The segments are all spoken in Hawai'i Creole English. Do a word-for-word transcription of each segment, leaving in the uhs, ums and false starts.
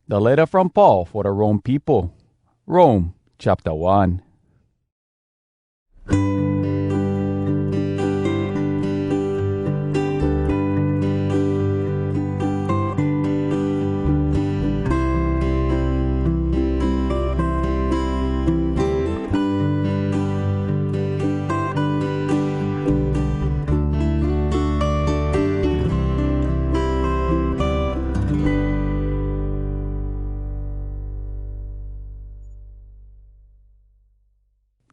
Da letta from Paul fo da Rome peopo. Rome, chapter one.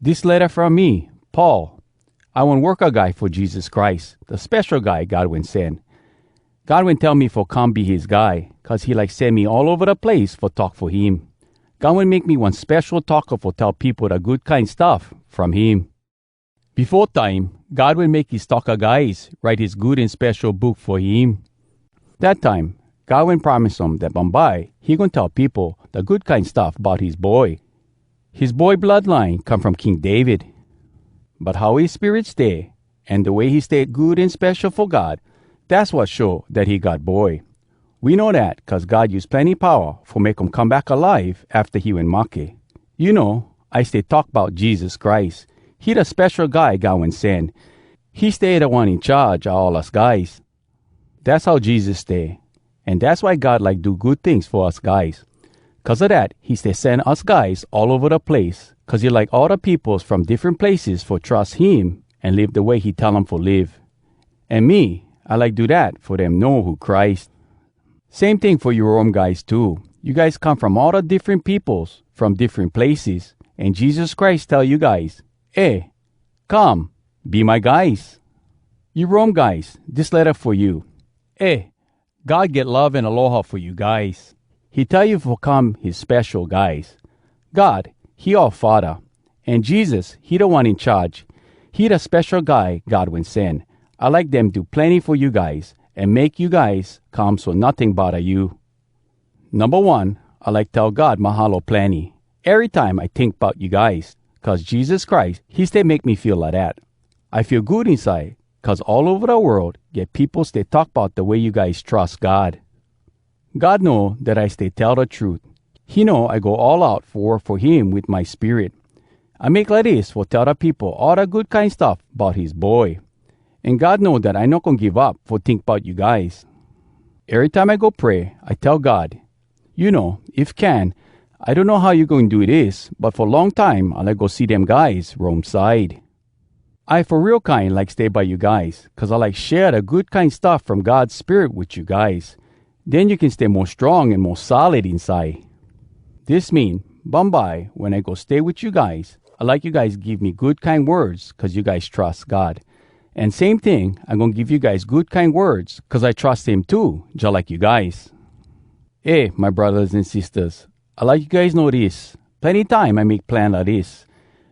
Dis letta from me, Paul. I one worka guy fo Jesus Christ, da spesho guy God wen sen. God wen tell me fo come be his guy, cuz he like sen me all ova da place fo talk fo him. God wen make me one spesho talka fo tell peopo da good kine stuff from him. Befo time, God wen make his talka guys write his Good An Spesho Book fo him. Dat time, God wen promise um dat bumbye he goin tell peopo da good kine stuff bout his Boy. His Boy bloodline come from King David. But how his spirit stay, an da way he stay good an spesho fo God, dass wat show dat he God Boy. We know dat cuz God use plenny powa fo make um come back alive afta he wen mahke. You know, I stay talk bout Jesus Christ. He da spesho guy God wen sen. He stay Da One In Charge a all us guys. Dass how Jesus stay. An dass why God like do good tings fo us guys. Cuz a dat, he stay sen us guys all ova da place, cuz he like all da peopos from diffren places fo trus him an live da way he tell um fo live. An me, I like do dat fo dem know who Christ. Same ting fo you Rome guys too. You guys come from all da diffren peopos, from diffren places, an Jesus Christ tell you guys, "Eh, come, be my guys." You Rome guys, dis letta fo you. Eh, God get love an aloha fo you guys. He tell you fo come his spesho guys. God, he oua Faddah, an Jesus, he Da One In Charge. He da spesho guy God wen sen. I like dem do plenny fo you guys, an make you guys come so notting bodda you. Numba one, I like tell God mahalo plenny. Erytime I tink bout you guys, cuz Jesus Christ, he stay make me feel lidat. I feel good inside, cuz all ova da world, get peopo stay talk bout da way you guys trus God. God know dat I stay tell da trut. He know I go all out fo work fo him wit my spirit. I make lidis fo tell da peopo all da good kine stuff bout his Boy. An God know dat I no goin give up fo tink bout you guys. Erytime I go pray, I tell God, "You know, if can, I donno how you goin do dis, but fo long time I like go see dem guys Rome side." I fo real kine like stay by you guys, cuz I like share da good kine stuff from God Spirit wit you guys. Den you can stay mo strong an mo solid inside. Dis mean, bumbye, wen I go stay wit you guys, I like you guys give me good kine words cuz you guys trus God. An same ting, I goin give you guys good kine words cuz I trus him too, jalike you guys. Eh, my braddahs an sistahs, I like you guys know dis. Plenny time I make plan lidis.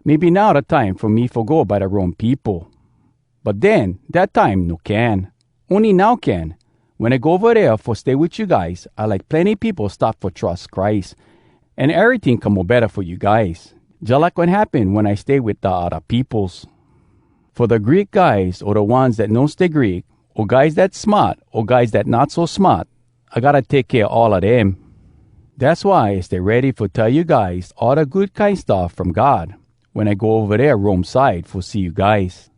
Maybe now da time fo me fo go by da Rome peopo. But den, dat time no can. Ony now can. Wen I go ova dea fo stay wit you guys, I like plenny peopo start fo trus Christ. An eryting come mo betta fo you guys, jalike wen happen wen I stay wit da odda peopos. Fo da Greek guys, o da ones dat no stay Greek, o guys dat smart, o guys dat not so smart, I gotta take kea all a dem. Dass why I stay ready fo tell you guys all da good kine stuff from God wen I go ova dea Rome side fo see you guys.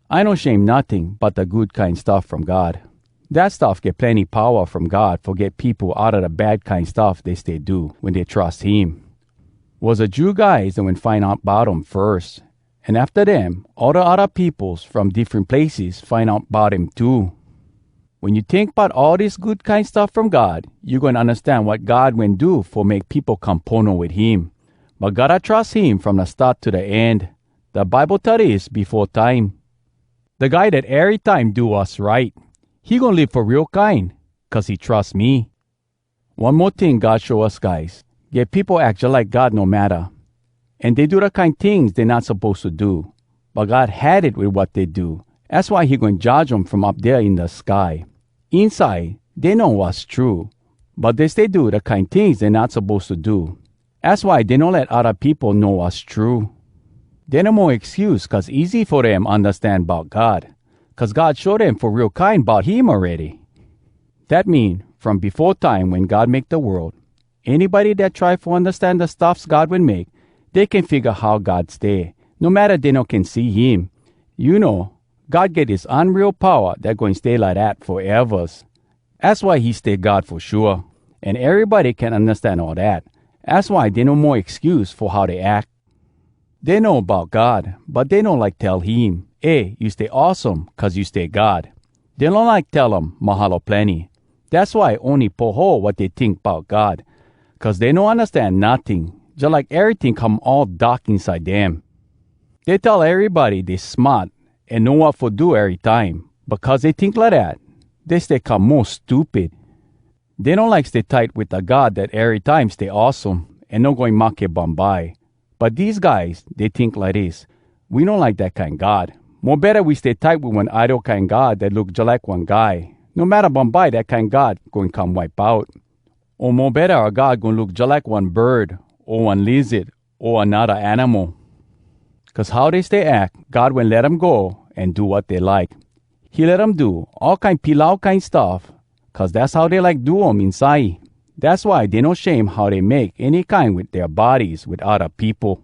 I no shame notting bout da good kine stuff from God. Dat stuff get plenny powa from God fo get peopo outa da bad kine stuff dey stay do wen dey trus him. Was da Jew guys dat wen find out bout um firs, an afta dem, all da odda peopos from diffren places find out bout him too. Wen you tink bout all dis good kine stuff from God, you goin undastan wat God wen do fo make peopo come pono wit him. But gotta trus him from da start to da end. Da Bible tell dis befo time. Da guy dat erytime do wass right, he goin live fo real kine, cuz he trus me. One mo ting God show us guys: get peopo ack jalike God no matta, an dey do da kine tings dey not suppose to do. But God had it wit wat dey do. Az why he goin judge um from up dea in da sky. Inside, dey know wass true, but dey stay do da kine tings dey not suppose to do. Az why dey no let odda peopo know wass true. Dey no mo excuse cuz easy fo dem undastan bout God, cuz God show dem fo real kine bout him awready. Dat mean, from befo time wen God make da world, Anybody dat try fo undastan da stuffs God wen make, dey can figga how God stay, no matta dey no can see him. You know, God get dis unreal powa dat goin stay lidat foevas. Az why he stay God fo shua, an erybody can undastan all dat. Az why dey no mo excuse fo how dey ack. Dey know bout God, but dey no like tell him, "Eh, you stay awesome, cuz you stay God." Dey no like tell um mahalo plenny. Dass why ony poho wat dey tink bout God, cuz dey no undastan notting, jalike eryting come all dark inside dem. Dey tell erybody dey smart an know wat fo do erytime, but cuz dey tink lidat, dey stay come mo stupid. Dey no like stay tight wit da God dat erytime stay awesome an no goin mahke bumbye. But dese guys, dey tink lidis, "We no like dat kine God. Mo betta we stay tight wit one idol kine god dat look jalike one guy, no matta bumbye dat kine god goin come wipe out. O mo betta oua god goin look jalike one bird, o one lizard, o anodda animal." Cuz how dey stay ack, God wen let um go an do wat dey like. He let um do all kine pilau kine stuff, cuz dass how dey like do um inside. Dass why dey no shame how dey make any kine wit dea bodies wit odda peopo.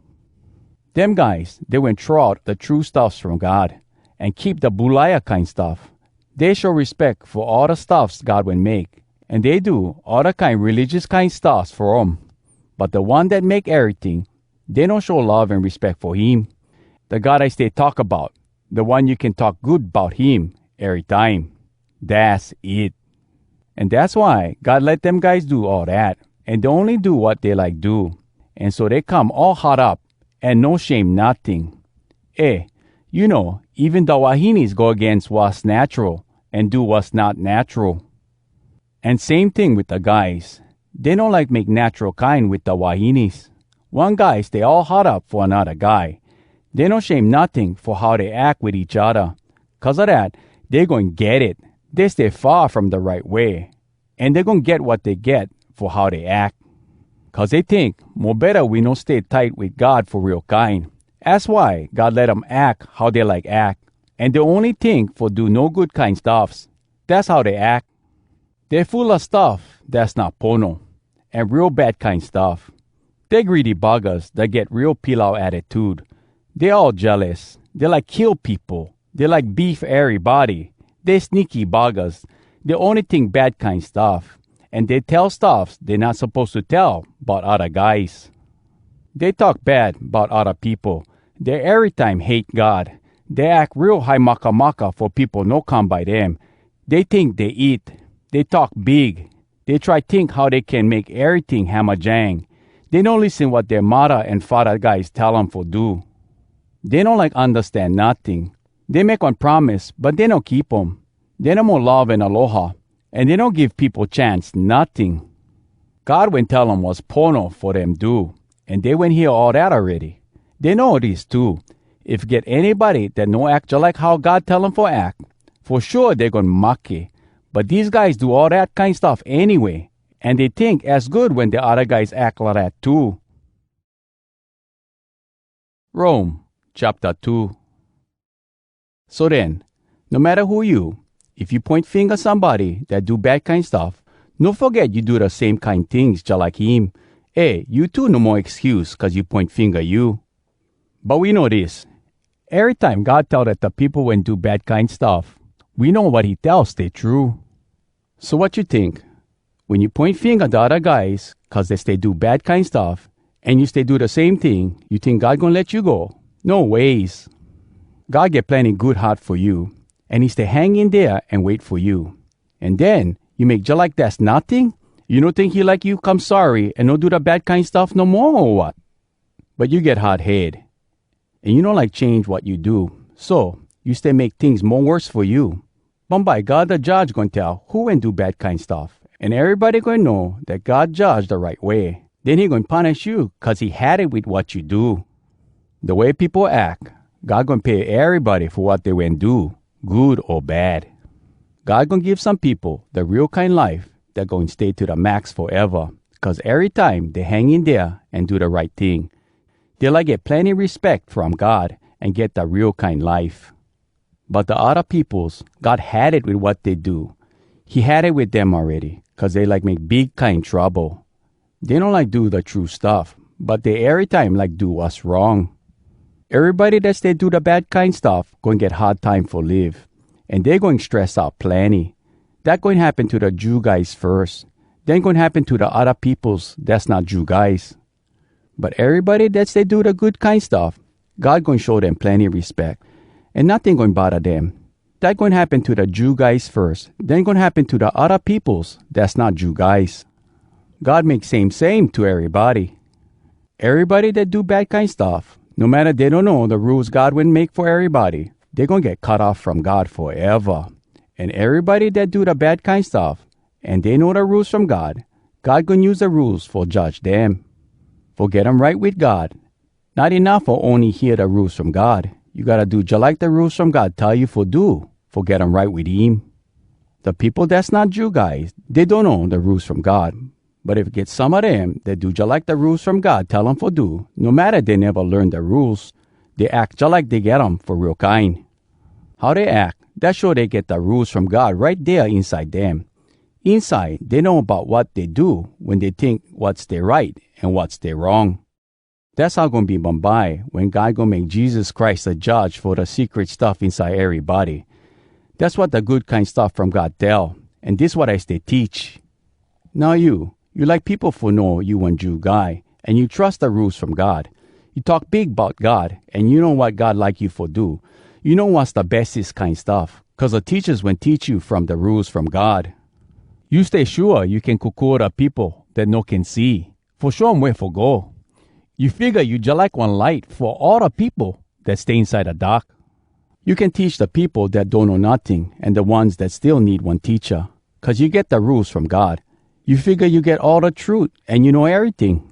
Dem guys, dey wen throw out da true stuffs from God, an keep da bulaia kine stuff. Dey show respeck fo all da stuffs God wen make, an dey do all da kine religious kine stuffs fo um. But da One dat make eryting, dey no show love an respeck fo him, da God I stay talk bout, da One you can talk good bout him erytime. Dass it. An dass why God let dem guys do all dat, an dey ony do wat dey like do. An so dey come all hot up, an no shame notting. Eh, you know, even da wahines go agains wass natural, an do wass not natural. An same ting wit da guys. Dey no like make natural kine wit da wahines. One guy stay all hot up fo anodda guy. Dey no shame notting fo how dey ack wit each odda. Cuz a dat, dey goin get it. Dey stay far from da right way. An dey goin get wat dey get fo how dey ack. Cuz dey tink, mo betta we no stay tight wit God fo real kine. Az why God let um ack how dey like ack. An dey ony tink fo do no good kine stuffs. Dass how dey ack. Dey full a stuff dass not pono, an real bad kine stuff. Dey greedy buggahs dat get real pilau attitude. Dey all jealous. Dey like kill peopo. Dey like beef erybody. Dey sneaky buggahs. Dey ony tink bad kine stuff. An dey tell stuffs dey not suppose to tell bout odda guys. Dey talk bad bout odda peopo. Dey erytime hate God. Dey ack real high makamaka fo peopo no come by dem. Dey tink dey it. Dey talk big. Dey try tink how dey can make eryting hamajang. Dey no lissen wat dea muddah an faddah guys tell um fo do. Dey no like undastan notting. Dey make one promise, but dey no keep um. Dey no mo love an aloha, an dey no give peopo chance notting. God wen tell um wass pono fo dem do, an dey wen hear all dat awready. Dey know dis too, if get anybody dat no ack jalike how God tell um fo ack, fo shua dey goin mahke. But dese guys do all dat kine stuff anyway, an dey tink az good wen da odda guys ack lidat too. Rome, chapter two. So den, no matta who you, if you point finga somebody dat do bad kine stuff, no foget you do da same kine tings jalike him. Eh, you too no mo excuse cuz you point finga you. But we know dis: erytime God tell dat da peopo wen do bad kine stuff, we know wat he tell stay true. So wat you tink? Wen you point finga da odda guys cuz dey stay do bad kine stuff, an you stay do da same ting, you tink God goin let you go? No ways! God get plenny good heart fo you, an he stay hang in dea an wait fo you. An den, you make jalike dass notting? You no tink he like you come sorry an no do da bad kine stuff no moa, o wat? But you get hard head, an you no like change wat you do. So, you stay make tings mo worse fo you. Bumbye God da Judge goin tell who wen do bad kine stuff, an erybody goin know dat God judge da right way. Den he goin punish you cuz he had it wit wat you do. Da way peopo ack, God goin pay erybody fo wat dey wen do, good o bad. God goin give some peopo da real kine life dat goin stay to da max foeva, cuz erytime dey hang in dea an do da right ting. Dey like get plenny respeck from God an get da real kine life. But da odda peopos, God had it wit wat dey do. He had it wit dem awready, cuz dey like make big kine trouble. Dey no like do da true stuff, but dey erytime like do wass wrong. Erybody dat stay do da bad kine stuff goin get hard time fo live, an dey goin stress out plenny. Dat goin happen to da Jew guys firs, den goin happen to da odda peopos dass not Jew guys. But erybody dat stay do da good kine stuff, God goin show dem plenny respeck, an notting goin bodda dem. Dat goin happen to da Jew guys firs, den goin happen to da odda peopos dass not Jew guys. God make same same to erybody. Erybody dat do bad kine stuff, no matta dey no know da rules God wen make fo erybody, dey goin get cut off from God foeva. An erybody dat do da bad kine stuff, an dey know da rules from God, God goin use da rules fo judge dem. Fo get um right wit God, not enuff fo ony hear da rules from God. You gotta do jalike da rules from God tell you fo do fo get um right wit him. Da peopo dass not Jew guys, dey donno da rules from God. But if get some a dem dat do jalike da rules from God tell um fo do, no matta dey neva learn da rules, dey ack jalike dey get um fo real kine. How dey ack, dat show dey get da rules from God right dea inside dem. Inside, dey know bout wat dey do wen dey tink wat stay right an wat stay wrong. Dass how goin be bumbye wen God goin make Jesus Christ da Judge fo da secret stuff inside erybody. Dass wat da Good Kine Stuff From God tell, an dis wat I stay teach. Now you, you like peopo fo know you one Jew guy, an you trus da Rules From God. You talk big bout God, an you know wat God like you fo do. You know wass da bestes kine stuff, cuz da teachas wen teach you from da Rules From God. You stay shua you can kokua da peopo dat no can see, fo show um wea fo go. You figga you jalike one light fo all da peopo dat stay inside da dark. You can teach da peopo dat donno notting an da ones dat still need one teacha, cuz you get da Rules From God. You figga you get all da trut an you know eryting.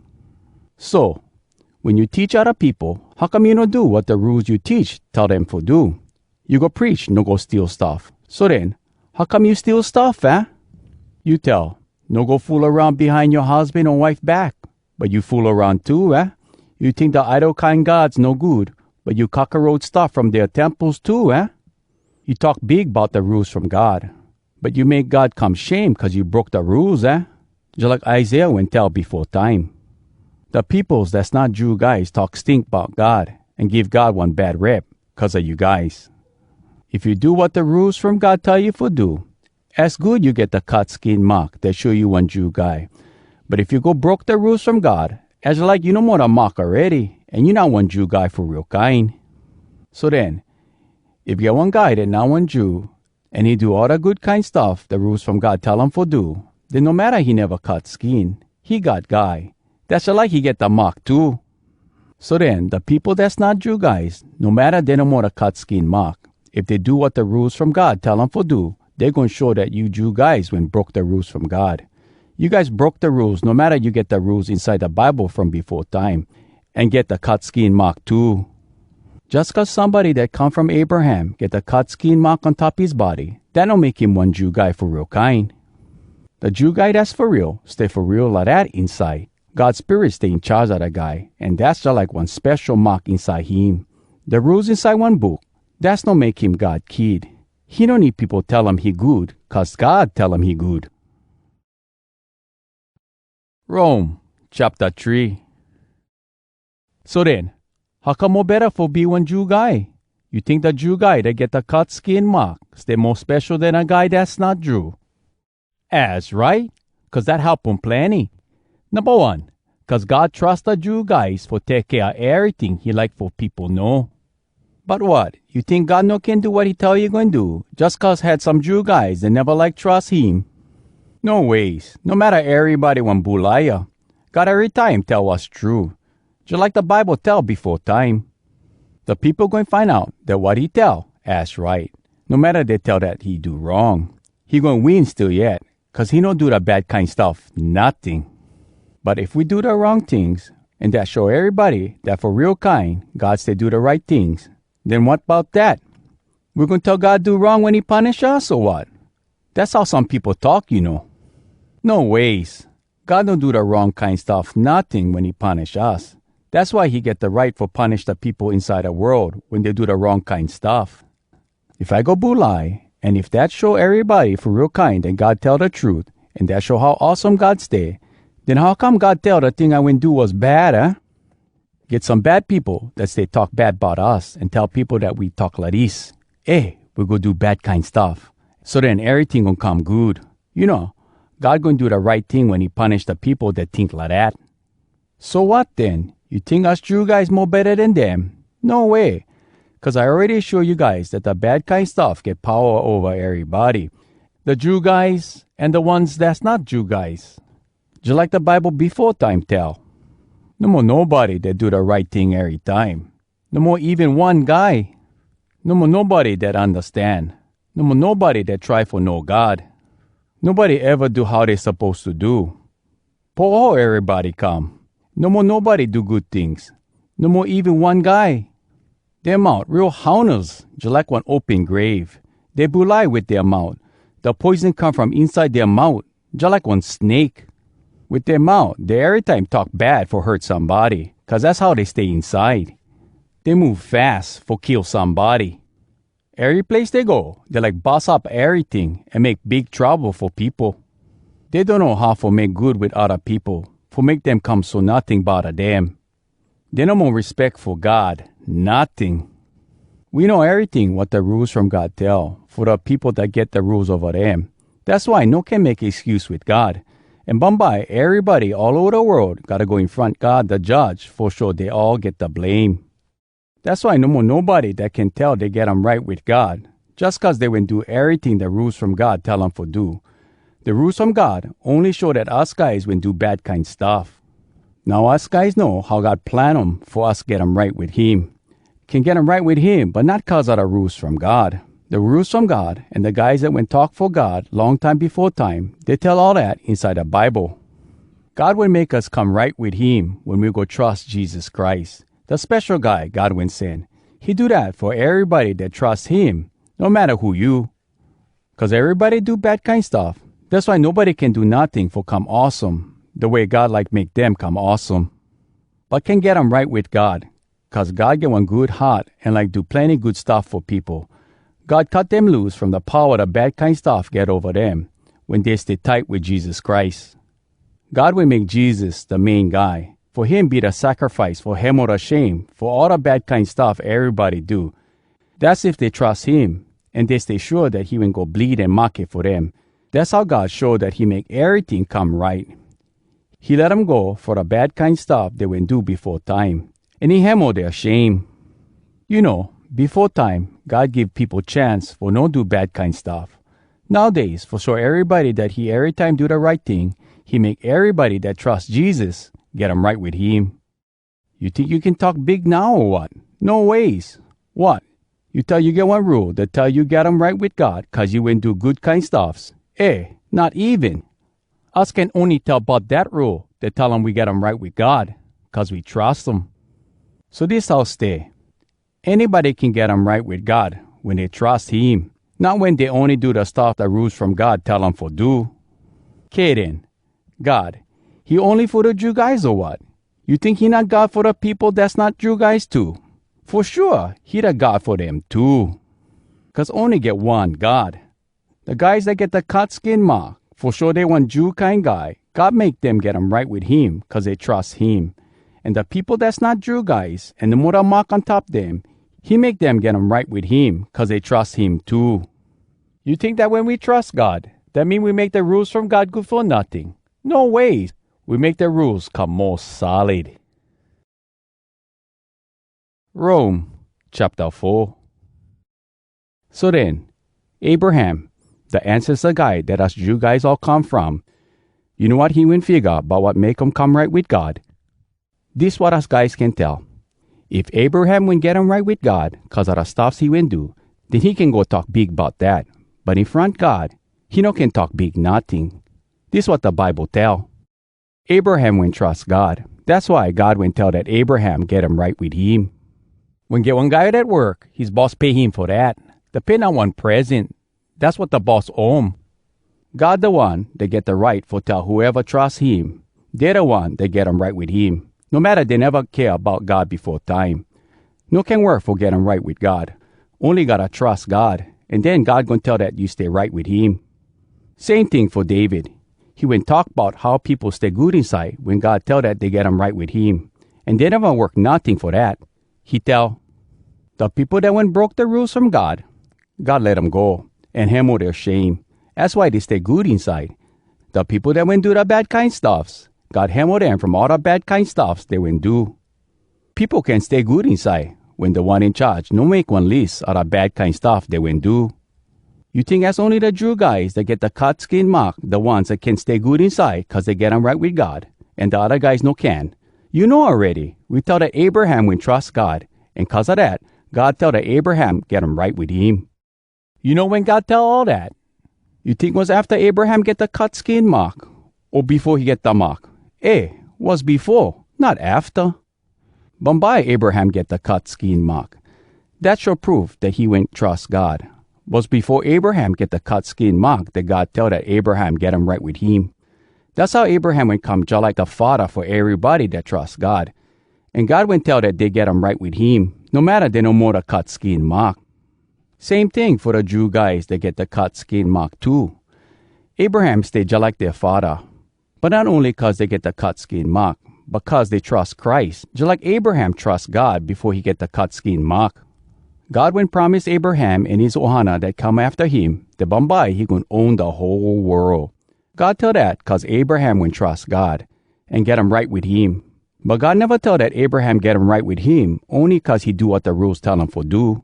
So, wen you teach odda peopo, how come you no do wat da Rules you teach tell dem fo do? You go preach no go steal stuff. So den, how come you steal stuff, aah? You tell, no go fool around behind yoa husban o wife back, but you fool around too, aah? You tink da idol kine gods no good, but you kakarot stuff from dea temples too, aah? You talk big bout da Rules From God, but you make God come shame cuz you broke da Rules, aah? Jalike Isaiah wen tell befo time, da peopos dass not Jew guys talk stink bout God an give God one bad rep cuz a you guys. If you do wat da Rules From God tell you fo do, az good you get da cut skin mark dat show you one Jew guy. But if you go broke da Rules From God, az jalike you no mo da mark awready, an you not one Jew guy fo real kine. So den, if get one guy dat not one Jew, an he do all da good kine stuff da Rules From God tell um fo do, den no matta he neva cut skin, he God guy. Dass jalike he get da mark too. So den, da peopo dass not Jew guys, no matta dey no mo da cut skin mark, if dey do wat da Rules From God tell um fo do, dey goin show dat you Jew guys wen broke da Rules From God. You guys broke da Rules no matta you get da Rules inside da Bible from befo time, an get da cut skin mark too. Jus cuz somebody dat come from Abraham get da cut skin mark on top his body, dat no make him one Jew guy fo real kine. Da Jew guy dass fo real stay fo real lidat inside. God Spirit stay in charge a da guy, an dass jalike one spesho mark inside him. Da rules inside one book, dass no make him God kid. He no need peopo tell um he good, cuz God tell um he good. Rome, chapter three. So den, how come mo betta fo be one Jew guy? You tink da Jew guy dat get da cut skin mark stay mo spesho den da guy dass not Jew? Az right, cuz dat help um plenny. Numba one, cuz God trus da Jew guys fo take kea eryting he like fo peopo know. But wat, you tink God no can do wat he tell he goin do, jus cuz had some Jew guys dat neva like trus him? No ways. No matta erybody one bulaia, God erytime tell wass true, jalike da Bible tell befo time. Da peopo goin find out dat wat he tell, az right, no matta dey tell dat he do wrong. He goin win still yet, cuz he no do da bad kine stuff notting. But if we do da wrong tings, an dat show erybody dat fo real kine God stay do da right tings, den wat bout dat? We goin tell God do wrong wen he punish us, o wat? Dass how some peopo talk, you know. No ways! God no do da wrong kine stuff notting wen he punish us. Dass why he get da right fo punish da peopo inside da world wen dey do da wrong kine stuff. If I go bulai, an if dat show erybody fo real kine dat God tell da trut, an dat show how awesome God stay, Den how come God tell da ting I wen do was bad, eh? Get some bad peopo dat stay talk bad bout us an tell peopo dat we talk lidis, "Eh, we go do bad kine stuff, so den eryting goin come good." You know, God goin do da right ting wen he punish da peopo dat tink lidat. So wat den? You tink us Jew guys mo betta den dem? No way! Cuz I awready show you guys dat da bad kine stuff get powa ova erybody, da Jew guys an da ones dass not Jew guys. Jalike da Bible befo time tell, "No mo nobody dat do da right ting erytime. No mo even one guy. No mo nobody dat undastan. No mo nobody dat try fo know God. Nobody eva do how dey suppose to do. Poho erybody come. No mo nobody do good tings. No mo even one guy." Dea mout real haunas, jalike one open grave. Dey bulai wit dea mout. Da poison come from inside dea mout, jalike one snake. Wit dea mout, dey erytime talk bad fo hurt somebody, cuz az how dey stay inside. Dey move fas fo kill somebody. Ery place dey go, dey like bus up eryting an make big trouble fo peopo. Dey donno how fo make good wit odda peopo, fo make dem come so notting bodda dem. Dey no mo respeck fo God, notting. We know eryting wat da Rules From God tell fo da peopo dat get da rules ova dem. Dass why no can make excuse wit God. An bumbye erybody all ova da world gotta go in front God da Judge fo show dey all get da blame. Dass why no mo nobody dat can tell dey get um right wit God, jus cuz dey wen do eryting da Rules From God tell um fo do. Da Rules From God ony show dat us guys wen do bad kine stuff. Now us guys know how God plan um fo us get um right wit him. Can get um right wit him, but not cuz a da Rules From God. Da Rules From God, an da guys dat wen talk fo God long time befo time, dey tell all dat inside da Bible. God wen make us come right wit him wen we go trus Jesus Christ, da Spesho Guy God wen sen. He do dat fo erybody dat trus him, no matta who you. Cuz erybody do bad kine stuff, dass why nobody can do notting fo come awesome, da way God like make dem come awesome. But can get um right wit God, cuz God get one good heart an like do plenny good stuff fo peopo. God cut dem loose from da powa da bad kine stuff get ova dem, wen dey stay tight wit Jesus Christ. God wen make Jesus da main guy, fo him be da sacrifice fo hemo da shame fo all da bad kine stuff erybody do. Dass if dey trus him, an dey stay shua dat he wen go bleed an mahke fo dem. Dass how God show dat he make eryting come right. He let um go fo da bad kine stuff dey wen do befo time, an he hemo dea shame. You know, befo time, God give peopo chance fo no do bad kine stuff. Nowdays, fo show erybody dat he erytime do da right ting, he make erybody dat trus Jesus get um right wit him. You tink you can talk big now, o wat? No ways! Wat? You tell you get one rule dat tell you get um right wit God cuz you wen do good kine stuffs? Eh, not even! Us can ony tell bout dat rule dat tell um we get um right wit God, cuz we trus um. So dis how stay: anybody can get um right wit God wen dey trus him, not wen dey ony do da stuff da Rules From God tell um fo do. Kay den, God, he ony fo da Jew guys, o wat? You tink he not God fo da peopo dass not Jew guys too? Fo shua, he da God fo dem too! Cuz ony get one God. Da guys dat get da cut skin mark, fo show dey one Jew kine guy, God make dem get um right wit him cuz dey trus him. An da peopo dass not Jew guys, an no mo da mark on top dem, he make dem get um right wit him cuz dey trus him too. You tink dat wen we trus God, dat mean we make da Rules From God good fo notting? No ways! We make da rules come mo solid. Rome, chapter four. So den, Abraham, da ancesta guy dat us Jew guys all come from, you know wat he wen figga bout wat make um come right wit God? Dis wat us guys can tell: if Abraham wen get um right wit God cuz a da stuffs he wen do, den he can go talk big bout dat. But in front God, he no can talk big notting. Dis wat da Bible tell: Abraham wen trus God. Dass why God wen tell dat Abraham get um right wit him. Wen get one guy dat work, his boss pay him fo dat. Da pay not one present. Dass wat da boss owe um. God da One dat get da right fo tell whoeva trus him, dey da one dat get um right wit him, no matta dey neva kea bout God befo time. No can work fo get um right wit God. Ony gotta trus God, an den God goin tell dat you stay right wit him. Same ting fo David. He wen talk bout how peopo stay good inside wen God tell dat dey get um right wit him, an dey neva work notting fo dat. He tell, "Da peopo dat wen broke da Rules From God, God let um go, an hemo dea shame. Az why dey stay good inside. Da peopo dat wen do da bad kine stuffs, God hemo dem from all da bad kine stuffs dey wen do." Peopo can stay good inside wen Da One In Charge no make one lis a da bad kine stuff dey wen do. You tink az ony da Jew guys dat get da cut skin mark da ones dat can stay good inside cuz dey get um right wit God, an da odda guys no can? You know awready, we tell dat Abraham wen trus God, an cuz a dat, God tell dat Abraham get um right wit him. You know wen God tell all dat? You tink was afta Abraham get da cut skin mark, o befo he get da mark? Eh, was befo, not afta. Bumbye Abraham get da cut skin mark. Dat show proof dat he wen trus God. Was befo Abraham get da cut skin mark dat God tell dat Abraham get um right wit him. Dass how Abraham wen come jalike da faddah fo erybody dat trus God. An God wen tell dat dey get um right wit him, no matta dey no mo da cut skin mark. Same ting fo da Jew guys dat get da cut skin mark too. Abraham stay jalike dea faddah, but not ony cuz dey get da cut skin mark, but cuz dey trus Christ, jalike Abraham trus God befo he get da cut skin mark. God wen promise Abraham an his ohana dat come afta him dat bumbye he goin own da whole world. God tell dat cuz Abraham wen trus God, an get um right wit him. But God neva tell dat Abraham get um right wit him ony cuz he do wat da Rules tell um fo do.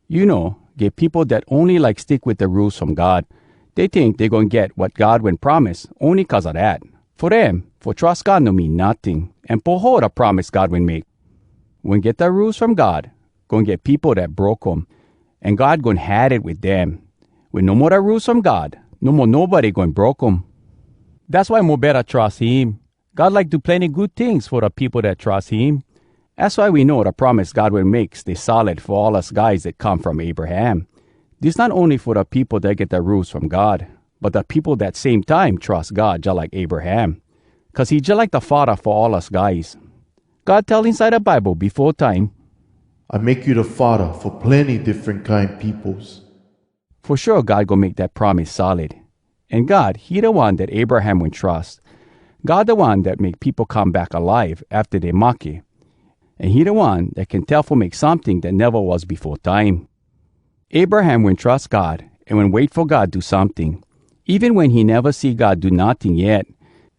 You know, get peopo dat ony like stick wit da Rules From God. Dey tink dey goin get wat God wen promise ony cuz a dat. Fo dem, fo trus God no mean notting, an poho da promise God wen make. Wen get da Rules From God, goin get peopo dat broke um, an God goin had it wit dem. Wen no mo da Rules From God, no mo nobody goin broke um. Dass why mo betta trus him. God like do plenny good tings fo da peopo dat trus him. Az why we know da promise God wen make stay solid fo all us guys dat come from Abraham. Dis not ony fo da peopo dat get da Rules From God, but da peopo dat same time trus God jalike Abraham, cuz he jalike da faddah fo all us guys. God tell inside da Bible befo time, "I make you da faddah fo plenny diffren kine peopos." Fo shua God goin make dat promise solid. An God, he da one dat Abraham wen trus. God da one dat make peopo come back alive afta dey mahke. An he da one dat can tell fo make someting dat neva was befo time. Abraham wen trus God an wen wait fo God do someting, even wen he neva see God do notting yet.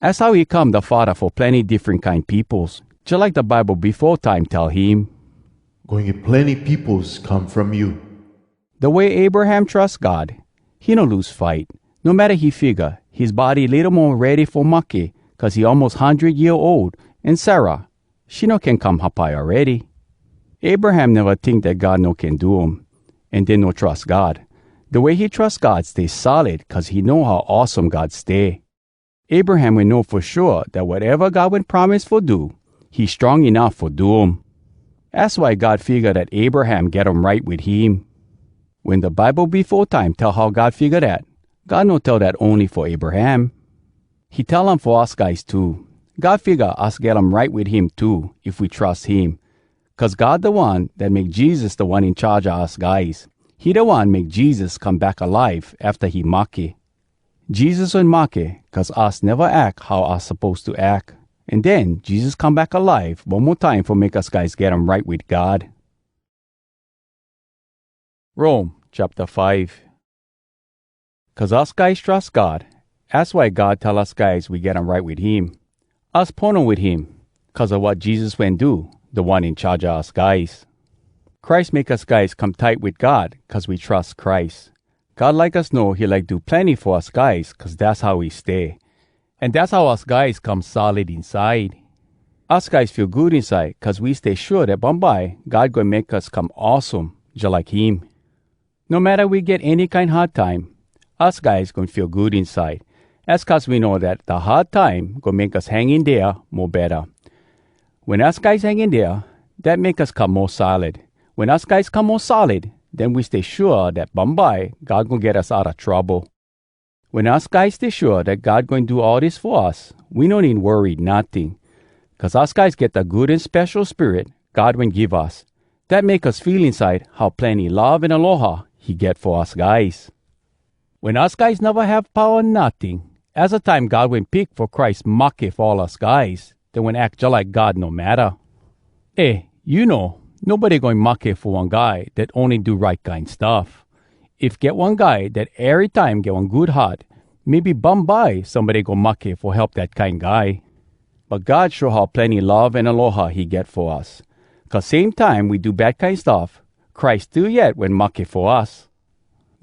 Az how he come da faddah fo plenny diffren kine peopos, jalike da Bible befo time tell him, "Goin get plenny peopos come from you." Da way Abraham trus God, he no lose fight, no matta he figga his body litto mo ready fo mahke cuz he almos hundred year old, an Sarah, she no can come hapai awready. Abraham neva tink dat God no can do um, an den no trus God. Da way he trus God stay solid cuz he know how awesome God stay. Abraham wen know fo shua dat wateva God wen promise fo do, he strong enuff fo do um. Az why God figga dat Abraham get um right wit him. Wen da Bible befo time tell how God figga dat, God no tell dat ony fo Abraham. He tell um fo us guys too. God figga us get um right wit him too if we trus him. Cuz God da one dat make Jesus Da One In Charge a us guys. He da one make Jesus come back alive afta he mahke. Jesus wen mahke cuz us neva ack how us suppose to ack. An den Jesus come back alive one mo time fo make us guys get um right wit God. Rome chapter five. Cuz us guys trus God, az why God tell us guys we get um right wit him. Us pono wit him, cuz a wat Jesus wen do, Da One In Charge a us guys. Christ make us guys come tight wit God cuz we trus Christ. God like us know he like do plenny fo us guys cuz dass how he stay. An dass how us guys come solid inside. Us guys feel good inside cuz we stay shua dat bumbye God goin make us come awesome jalike him. No matta we get any kine hard time, us guys goin feel good inside. Az cuz we know dat da hard time goin make us hang in dea mo betta. Wen us guys hang in dea, dat make us come mo solid. Wen us guys come mo solid, den we stay shua dat bumbye God goin get us outa trouble. Wen us guys stay shua dat God goin do all dis fo us, we no need worry notting. Cuz us guys get da Good An Spesho Spirit God wen give us. Dat make us feel inside how plenny love an aloha he get fo us guys. Wen us guys neva have powa notting, Az da time God wen pick fo Christ mahke fo all us guys dat wen ack jalike God no matta. Eh, you know, nobody goin mahke fo one guy dat ony do right kine stuff. If get one guy dat erytime get one good heart, maybe bumbye somebody go mahke fo help dat kine guy. But God show how plenny love an aloha he get fo us, cuz same time we do bad kine stuff, Christ still yet wen mahke fo us.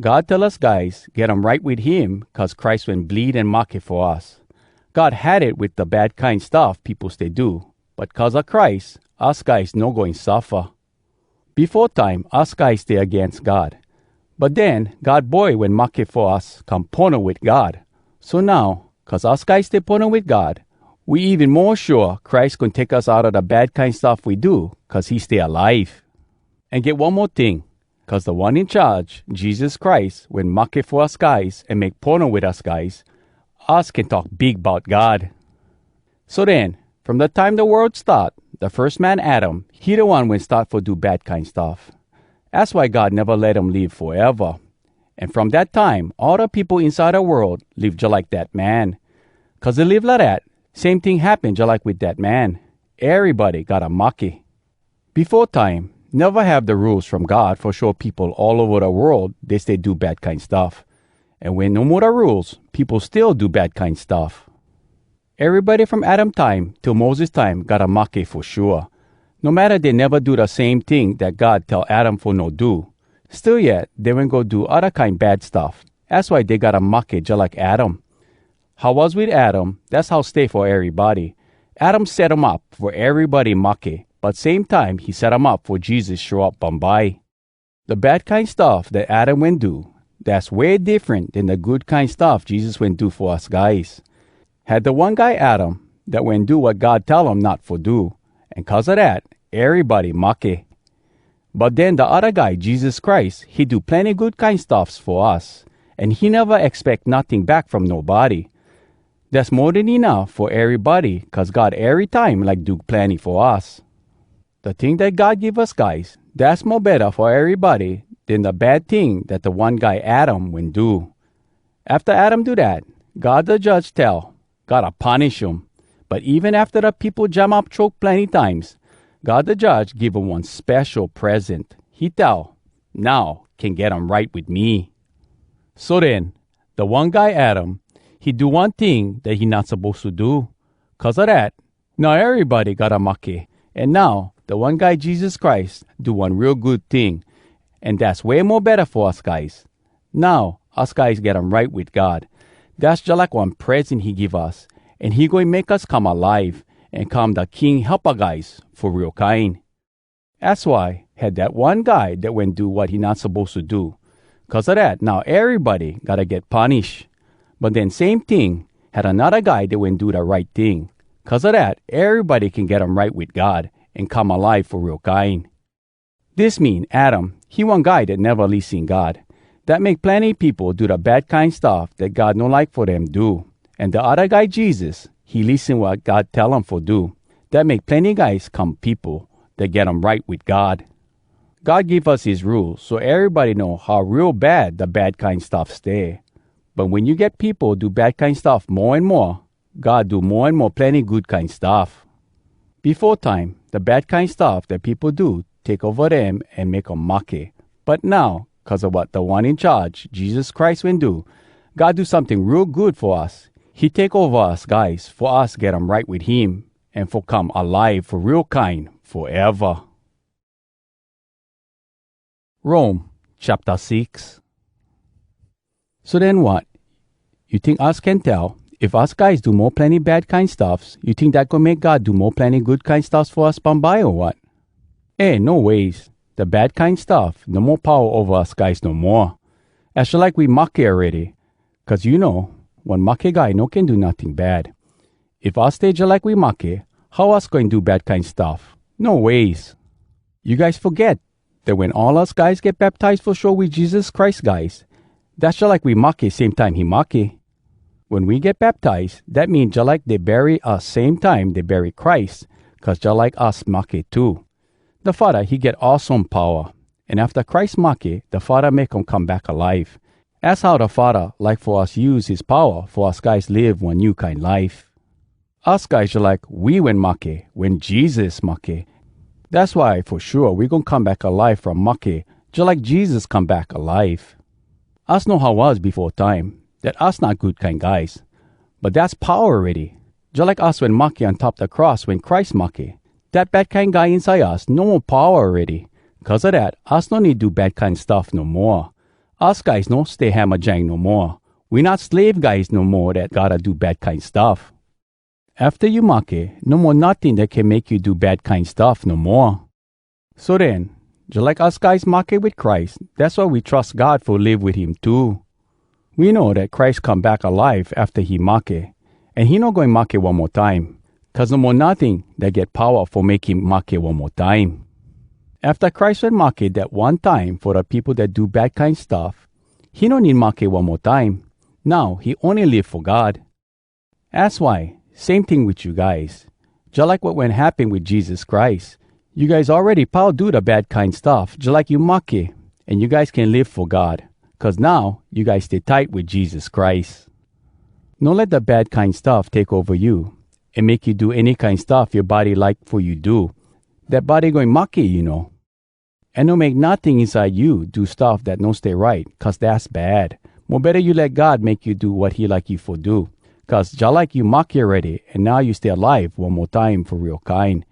God tell us guys get um right wit him cuz Christ wen bleed an mahke fo us. God had it wit da bad kine stuff peopo stay do, but cuz a Christ, us guys no goin suffa. Befo time, us guys stay agains God. But den, God Boy wen mahke fo us come pono wit God. So now, cuz us guys stay pono wit God, we even mo shua Christ goin take us outa da bad kine stuff we do cuz he stay alive. An get one mo ting, cuz Da One In Charge, Jesus Christ, wen mahke fo us guys an make pono wit us guys, us can talk big bout God. So den, from da time da world start, da firs man Adam, he da one wen start fo do bad kine stuff. Az why God neva let him live foeva. An from dat time, all da peopo inside da world live jalike dat man. Cuz dey live lidat, same ting happen jalike wit dat man. Erybody gotta mahke. Befo time, neva have da Rules From God fo show peopo all ova da world dey stay do bad kine stuff. An wen no mo da Rules, peopo still do bad kine stuff. Erybody from Adam time till Moses time gotta mahke fo shua. No matta dey neva do da same ting dat God tell Adam fo no do, still yet dey wen go do odda kine bad stuff. Az why dey gotta mahke jalike Adam. How was wit Adam, dass how stay fo erybody. Adam set um up fo erybody mahke, but same time he set um up fo Jesus show up bumbye. Da bad kine stuff dat Adam wen do, dass way diffren den da good kine stuff Jesus wen do fo us guys. Had da one guy Adam dat wen do wat God tell um not fo do, an cuz a dat, erybody mahke. But den da odda guy, Jesus Christ, he do plenny good kine stuffs fo us, an he neva expeck notting back from nobody. Dass mo den enuff fo erybody cuz God erytime like do plenny fo us. Da ting dat God give us guys, dass mo betta fo erybody den da bad ting dat da one guy Adam wen do. Afta Adam do dat, God da Judge tell, gotta punish um. But even afta da peopo jam up choke plenny times, God da Judge give um one spesho present. He tell, "Now can get um right wit me." So den, da one guy Adam, he do one ting dat he not suppose to do. Cuz a dat, now erybody gotta mahke. An now, da one guy Jesus Christ do one real good ting, an dass way mo betta fo us guys. Now, us guys get um right wit God. Dass jalike one present he give us, an he goin make us come alive an come da king helpa guys fo real kine. Az why, had dat one guy dat wen do wat he not suppose to do. Cuz a dat, now erybody gotta get punish. But den same ting, had anodda guy dat wen do da right ting. Cuz a dat, erybody can get um right wit God an come alive fo real kine. Dis mean Adam, he one guy dat neva lissen God. Dat make plenny peopo do da bad kine stuff dat God no like fo dem do. An da odda guy Jesus, he lissen wat God tell um fo do. Dat make plenny guys come peopo dat get um right wit God. God give us his Rules so erybody know how real bad da bad kine stuff stay. But wen you get peopo do bad kine stuff mo an mo, God do mo an mo plenny good kine stuff. Befo time, da bad kine stuff dat peopo do take ova dem an make um mahke. But now, cuz a wat Da One In Charge, Jesus Christ, wen do, God do someting real good fo us. He take ova us guys fo us get um right wit him an fo come alive fo real kine foeva. Rome, chapter six. So den wat? You tink us can tell, if us guys do mo plenny bad kine stuffs, you tink dat goin make God do mo plenny good kine stuffs fo us bumbye, o wat? Eh, no ways! Da bad kine stuff no mo powa ova us guys no moa. Az jalike we mahke awready, cuz you know, one mahke guy no can do notting bad. If us stay jalike we mahke, how us goin do bad kine stuff? No ways! You guys foget dat wen all us guys get baptize fo show we Jesus Christ guys, dass jalike we mahke same time he mahke. Wen we get baptize, dat mean jalike dey bury us same time dey bury Christ, cuz jalike us mahke too. Da Faddah, he get awesome powa, an afta Christ mahke, da Faddah make um come back alive. Az how da Faddah like fo us use his powa fo us guys live one new kine life. Us guys jalike we wen mahke wen Jesus mahke. Dass why fo shua we goin come back alive from mahke jalike Jesus come back alive. Us know how was befo time, dat us not good kine guys. But dass powa awready. Jalike us wen mahke on top da cross wen Christ mahke, dat bad kine guy inside us no mo powa awready. Cuz a dat, us no need do bad kine stuff no moa. Us guys no stay hamajang no moa. We not slave guys no moa dat gotta do bad kine stuff. Afta you mahke, no mo notting dat can make you do bad kine stuff no moa. So den, jalike us guys mahke wit Christ, dass why we trus God fo live wit him too. We know dat Christ come back alive afta he mahke, an he no goin mahke one mo time, cuz no mo notting dat get powa fo make him mahke one mo time. Afta Christ wen mahke dat one time fo da peopo dat do bad kine stuff, he no need mahke one mo time. Now he ony live fo God. Az why, same ting wit you guys. Jalike wat wen happen wit Jesus Christ, you guys awready pau do da bad kine stuff jalike you mahke, an you guys can live fo God, cuz now you guys stay tight wit Jesus Christ. No let da bad kine stuff take ova you, an make you do any kine stuff yoa body like fo you do. Dat body goin mahke, you know. An no make notting inside you do stuff dat no stay right, cuz dass bad. Mo betta you let God make you do wat he like you fo do. Cuz jalike you mahke awready, an now you stay alive one mo time fo real kine.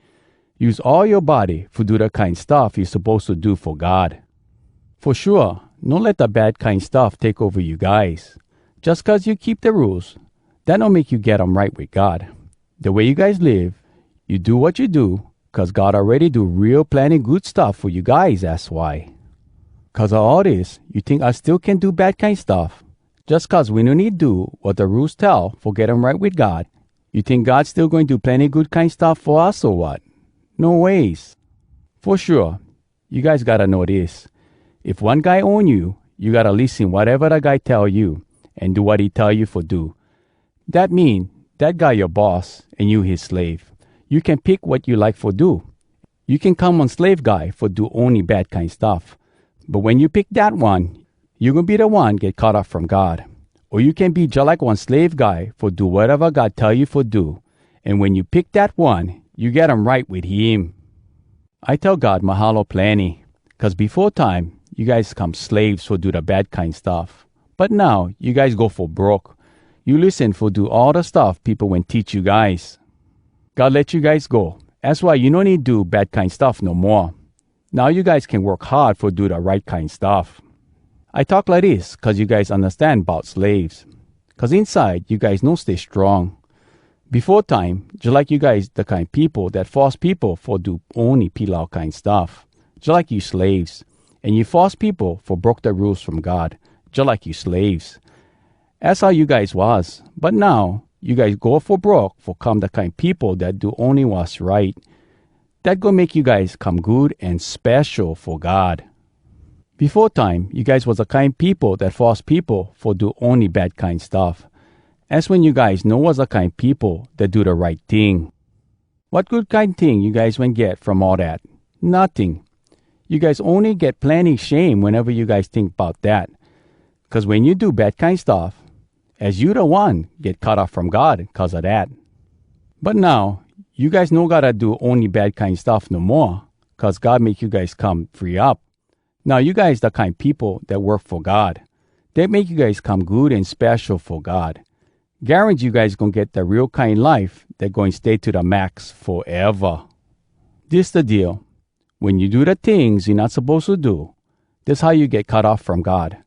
Use all yoa body fo do da kine stuff you suppose to do fo God. Fo shua, no let da bad kine stuff take ova you guys. Jus cuz you keep da Rules, dat no make you get um right wit God. Da way you guys live, you do wat you do cuz God awready do real plenny good stuff fo you guys, az why. Cuz a all dis, you tink us still can do bad kine stuff? Jus cuz we no need do wat da Rules tell fo get um right wit God, you tink God still goin do plenny good kine stuff fo us, o wat? No ways! Fo shua, you guys gotta know dis: if one guy own you, you gotta lissen wateva da guy tell you, an do wat he tell you fo do. Dat mean, dat guy yoa boss, an you his slave. You can pick wat you like fo do. You can come one slave guy fo do ony bad kine stuff. But wen you pick dat one, you goin be da one get cut off from God. O you can be jalike one slave guy fo do wateva God tell you fo do. An wen you pick dat one, you get um right wit him. I tell God mahalo plenny, cuz befo time you guys come slaves fo do da bad kine stuff. But now you guys go fo broke. You lissen fo do all da stuff peopo wen teach you guys. God let you guys go. Az why you no need do bad kine stuff no moa. Now you guys can work hard fo do da right kine stuff. I talk lidis cuz you guys undastan bout slaves. Cuz inside you guys no stay strong. Befo time, jalike you guys da kine peopo dat force peopo fo do ony pilau kine stuff, jalike you slaves, an you force peopo fo broke da Rules from God, jalike you slaves. Az how you guys was, but now you guys go fo broke fo come da kine peopo dat do ony wass right. Dat goin make you guys come good an spesho fo God. Befo time, you guys was da kine peopo dat force peopo fo do ony bad kine stuff. Az wen you guys no was da kine peopo dat do da right ting. Wat good kine ting you guys wen get from all dat? Notting. You guys ony get plenny shame weneva you guys tink bout dat. Cuz wen you do bad kine stuff, az you da one get cut off from God cuz a dat. But now, you guys no gotta do ony bad kine stuff no moa, cuz God make you guys come free up. Now you guys da kine peopo dat work fo God. Dat make you guys come good an spesho fo God. Garans you guys goin get da real kine life dat goin stay to da max foeva. Dis da deal: wen you do da tings you not suppose to do, dis how you get cut off from God.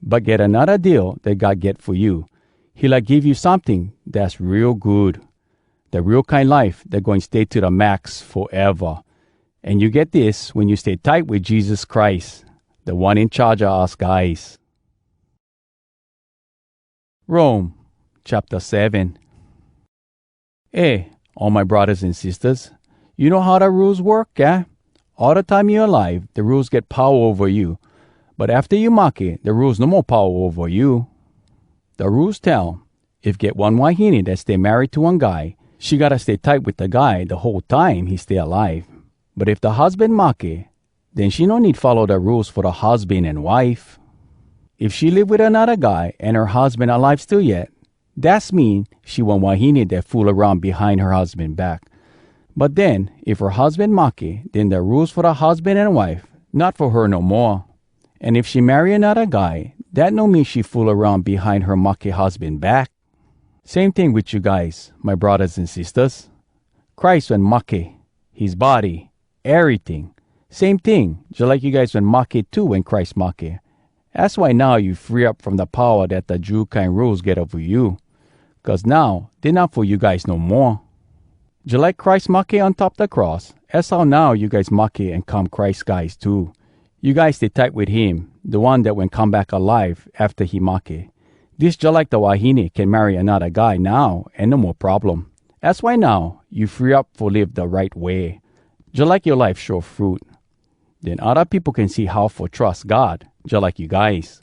But get anodda deal dat God get fo you. He like give you someting dass real good, da real kine life dat goin stay to da max foeva. An you get dis wen you stay tight wit Jesus Christ, Da One In Charge a us guys. Rome, chapter seven. Eh, all my braddahs an sistahs, you know how da Rules work, aah? All da time you alive, da Rules get powa ova you. But afta you mahke, da Rules no mo powa ova you. Da Rules tell, if get one wahine dat stay married to one guy, she gotta stay tight wit da guy da whole time he stay alive. But if da husban mahke, den she no need follow da Rules fo da husban an wife. If she live wit anodda guy an her husban alive still yet, dass mean she one wahine dat fool aroun behind her husban back. But den, if her husban mahke, den da rules fo da husban an wife, not fo her no moa. An if she marry anodda guy, dat no mean she fool aroun behind her mahke husban back. Same ting wit you guys, my braddahs an sistahs. Christ wen mahke, his body, eryting. Same ting, jalike you guys wen mahke too wen Christ mahke. Az why now you free up from da powa dat da Jew kine rules get ova you, cuz now dey not fo you guys no moa. Jalike Christ mahke on top da cross, az how now you guys mahke an come Christ guys too. You guys stay tight wit him, da one dat wen come back alive afta he mahke. Dis jalike da wahine can marry anodda guy now an no mo problem. Az why now you free up fo live da right way, jalike yoa life show fruit. Den odda peopo can see how fo trus God, jalike you guys.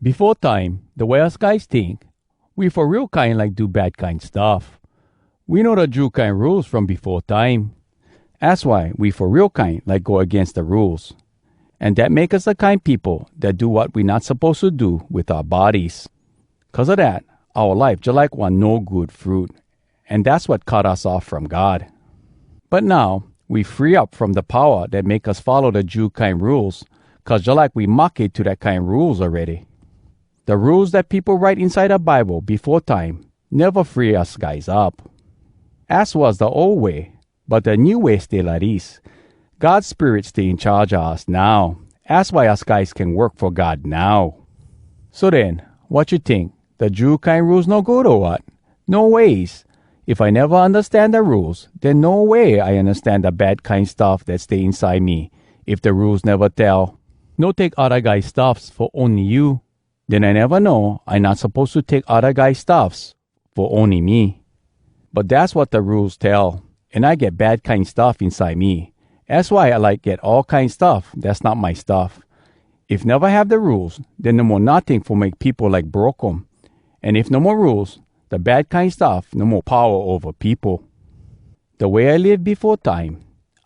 Befo time, da way us guys tink, we fo real kine like do bad kine stuff. We know da Jew kine rules from befo time. Az why we fo real kine like go agains da rules. An dat make us da kine peopo dat do wat we not suppose to do wit oua bodies. Cuz a dat, oua life jalike one no good fruit, an dass wat cut us off from God. But now, we free up from da powa dat make us follow da Jew kine rules, cuz jalike we mahke to dat kine rules awready. Da rules dat peopo write inside da Bible befo time neva free us guys up. Az was da ol way, but da new way stay lidis: God Spirit stay in charge a us now. Az why us guys can work fo God now. So den, wat you tink? Da Jew kine rules no good, o wat? No ways! If I neva undastan da rules, den no way I undastan da bad kine stuff dat stay inside me. If da rules neva tell, "No take odda guy stuffs fo ony you," den I neva know I not suppose to take odda guy stuffs fo ony me. But dass wat da rules tell, an I get bad kine stuff inside me. Az why I like get all kine stuff dass not my stuff. If neva have da rules, den no mo notting fo make peopo like broke um. An if no mo rules, da bad kine stuff no mo powa ova peopo. Da way I live befo time,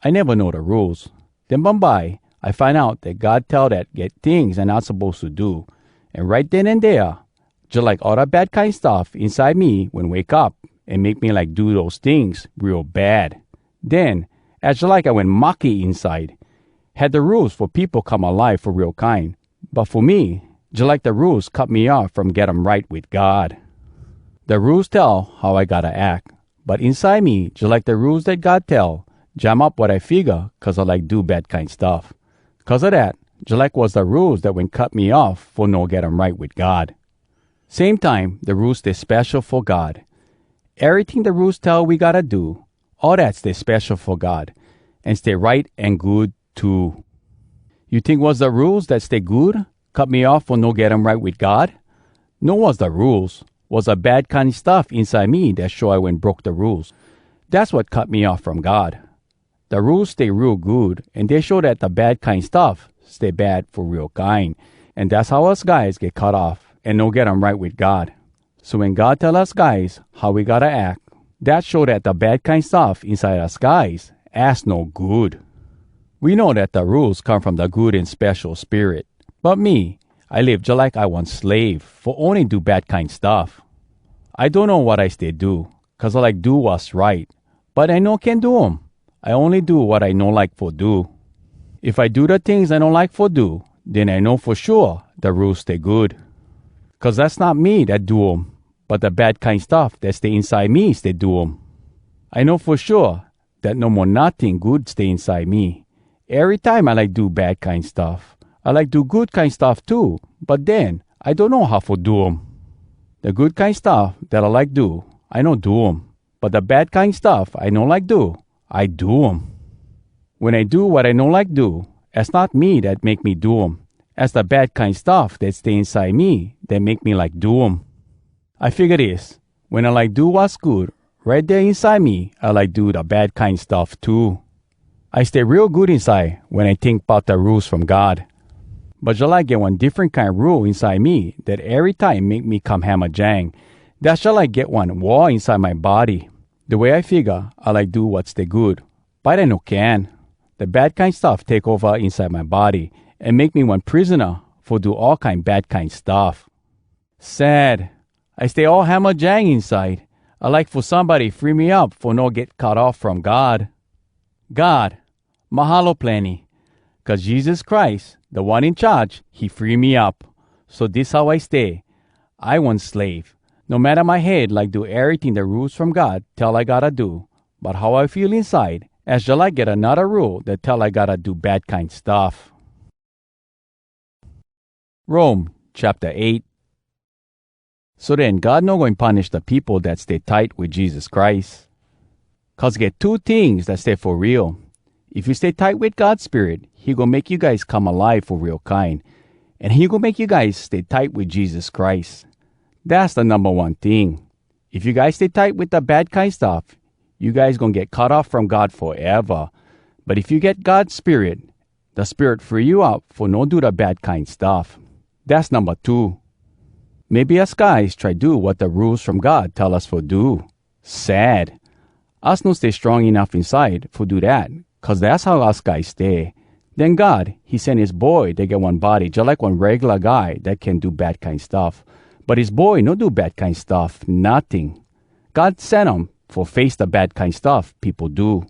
I neva know da rules. Den bumbye, I find out dat God tell dat get tings I not suppose to do, an right den an dea, jalike all da bad kine stuff inside me wen wake up an make me like do dose tings real bad. Den, az jalike I wen mahke inside. Had da rules fo peopo come alive fo real kine, but fo me, jalike da rules cut me off from get um right wit God. Da rules tell how I gotta ack, but inside me, jalike da rules dat God tell, jam up wat I figga cuz I like do bad kine stuff. Cuz a dat, jalike was da rules dat wen cut me off fo no get um right wit God. Same time, da rules stay spesho fo God. Eryting da rules tell we gotta do, all dat stay spesho fo God, an stay right an good too. You tink was da rules dat stay good cut me off fo no get um right wit God? No was da rules. Was da bad kine stuff inside me dat show I wen broke da rules. Dass wat cut me off from God. Da rules stay real good, an dey show dat da bad kine stuff stay bad fo real kine. An dass how us guys get cut off an no get um right wit God. So wen God tell us guys how we gotta ack, dat show dat da bad kine stuff inside us guys, az no good. We know dat da rules come from da Good An Spesho Spirit. But me, I live jalike I one slave fo ony do bad kine stuff. I donno wat I stay do, cuz I like do wass right, but I no can do um. I ony do wat I no like fo do. If I do da tings I no like fo do, den I know fo shua da rules stay good. Cuz az not me dat do um, but da bad kine stuff dat stay inside me stay do um. I know fo shua dat no mo notting good stay inside me. Erytime I like do bad kine stuff. I like do good kine stuff too, but den I donno how fo do um. Da good kine stuff dat I like do, I no do um. But da bad kine stuff I no like do, I do um. Wen I do wat I no like do, az not me dat make me do um. Az da bad kine stuff dat stay inside me dat make me like do um. I figga dis: wen I like do wass good, right dea inside me I like do da bad kine stuff too. I stay real good inside wen I tink bout da rules from God. But jalike get one diffren kine rule inside me dat erytime make me come hamajang. Dass jalike get one war inside my body. Da way I figga, I like do wat stay good, but I no can. Da bad kine stuff take ova inside my body, an make me one prisona fo do all kine bad kine stuff. Sad! I stay all hamajang inside. I like fo somebody free me up fo no get cut off from God. God, mahalo plenny! Cuz Jesus Christ, Da One In Charge, he free me up. So dis how I stay. I one slave. No matta my head like do eryting da Rules From God tell I gotta do, but how I feel inside, az jalike get anodda rule dat tell I gotta do bad kine stuff. Rome chapter eight. So den, God no goin punish da peopo dat stay tight wit Jesus Christ. Cuz get two tings dat stay fo real. If you stay tight wit God Spirit, he goin make you guys come alive fo real kine, an he goin make you guys stay tight wit Jesus Christ. Dass da numba one ting. If you guys stay tight wit da bad kine stuff, you guys goin get cut off from God foeva. But if you get God Spirit, da Spirit free you up fo no do da bad kine stuff. Dass numba two. Maybe us guys try do wat da Rules From God tell us fo do. Sad! Us no stay strong enuff inside fo do dat, cuz dass how us guys stay. Den God, he sen his Boy dat get one body jalike one regula guy dat can do bad kine stuff. But his Boy no do bad kine stuff notting. God sen um fo face da bad kine stuff peopo do.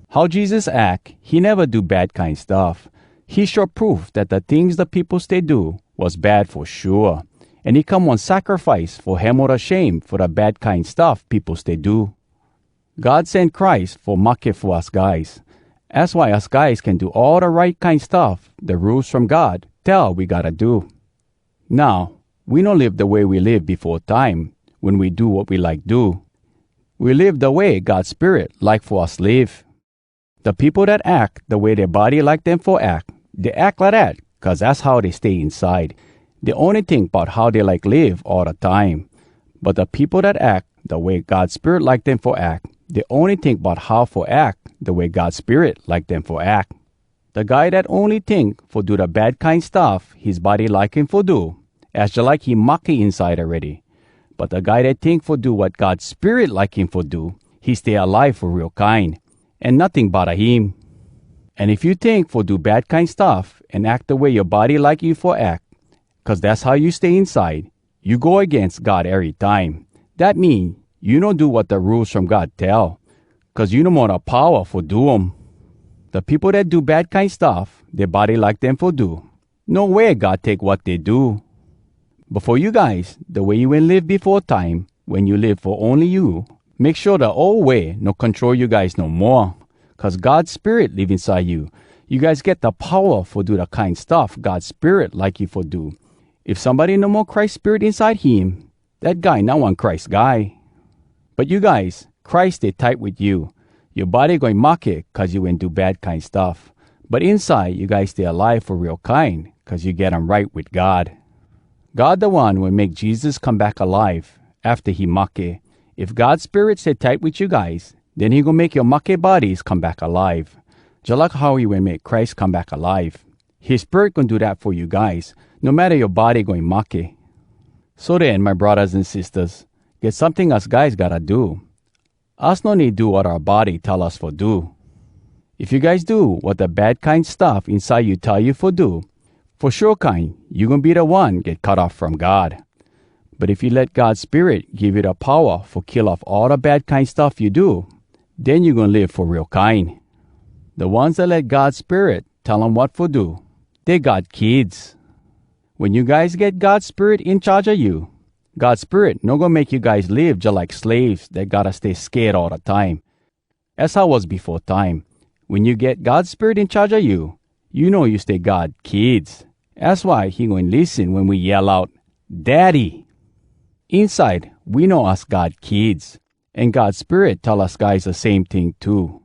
How Jesus ack, he neva do bad kine stuff. He show proof dat da tings da peopo stay do was bad fo shua, an he come one sacrifice fo hemo da shame fo da bad kine stuff peopo stay do. God sen Christ fo mahke fo us guys. Az why us guys can do all da right kine stuff da Rules From God tell we gotta do. Now, we no live da way we live befo time, wen we do wat we like do. We live da way God Spirit like fo us live. Da peopo dat ack da way dea body like dem fo ack, dey ack lidat cuz az how dey stay inside. Dey ony tink bout how dey like live all da time. But da peopo dat ack da way God Spirit like dem fo ack, dey ony tink bout how fo ack da way God Spirit like dem fo ack. Da guy dat ony tink fo do da bad kine stuff his body like him fo do, az jalike he mahke inside awready. But da guy dat tink fo do wat God Spirit like him fo do, he stay alive fo real kine, an notting bodda him. An if you tink fo do bad kine stuff an ack da way yoa body like you fo ack, cuz dass how you stay inside, you go agains God erytime. Dat mean, you no do wat da Rules From God tell, cuz you no mo da powa fo do um. Da peopo dat do bad kine stuff dea body like dem fo do, no way God take wat dey do. But fo you guys, da way you wen live befo time, wen you live fo ony you, make shua da ol way no control you guys no moa. Cuz God Spirit live inside you, you guys get da powa fo do da kine stuff God Spirit like you fo do. If somebody no mo Christ Spirit inside him, dat guy not one Christ guy. But you guys, Christ stay tight wit you. Yoa body goin mahke cuz you wen do bad kine stuff. But inside, you guys stay alive fo real kine, cuz you get um right wit God. God da One wen make Jesus come back alive afta he mahke. If God Spirit stay tight wit you guys, den he goin make yoa mahke bodies come back alive, jalike how he wen make Christ come back alive. His Spirit goin do dat fo you guys, no matta yoa body goin mahke. So den, my braddahs an sistahs, get someting us guys gotta do. Us no need do wat oua body tell us fo do. If you guys do wat da bad kine stuff inside you tell you fo do, fo shua kine, you goin be da one get cut off from God. But if you let God Spirit give you da powa fo kill off all da bad kine stuff you do, den you goin live fo real kine. Da ones dat let God Spirit tell um wat fo do, dey God kids. Wen you guys get God Spirit in charge a you, God Spirit no goin make you guys live jalike slaves dat gotta stay sked all da time. Az how was befo time. Wen you get God Spirit in charge a you, you know you stay God kids. Az why he goin lissen wen we yell out, "Daddy!" Inside, we know us God kids, an God Spirit tell us guys da same ting too.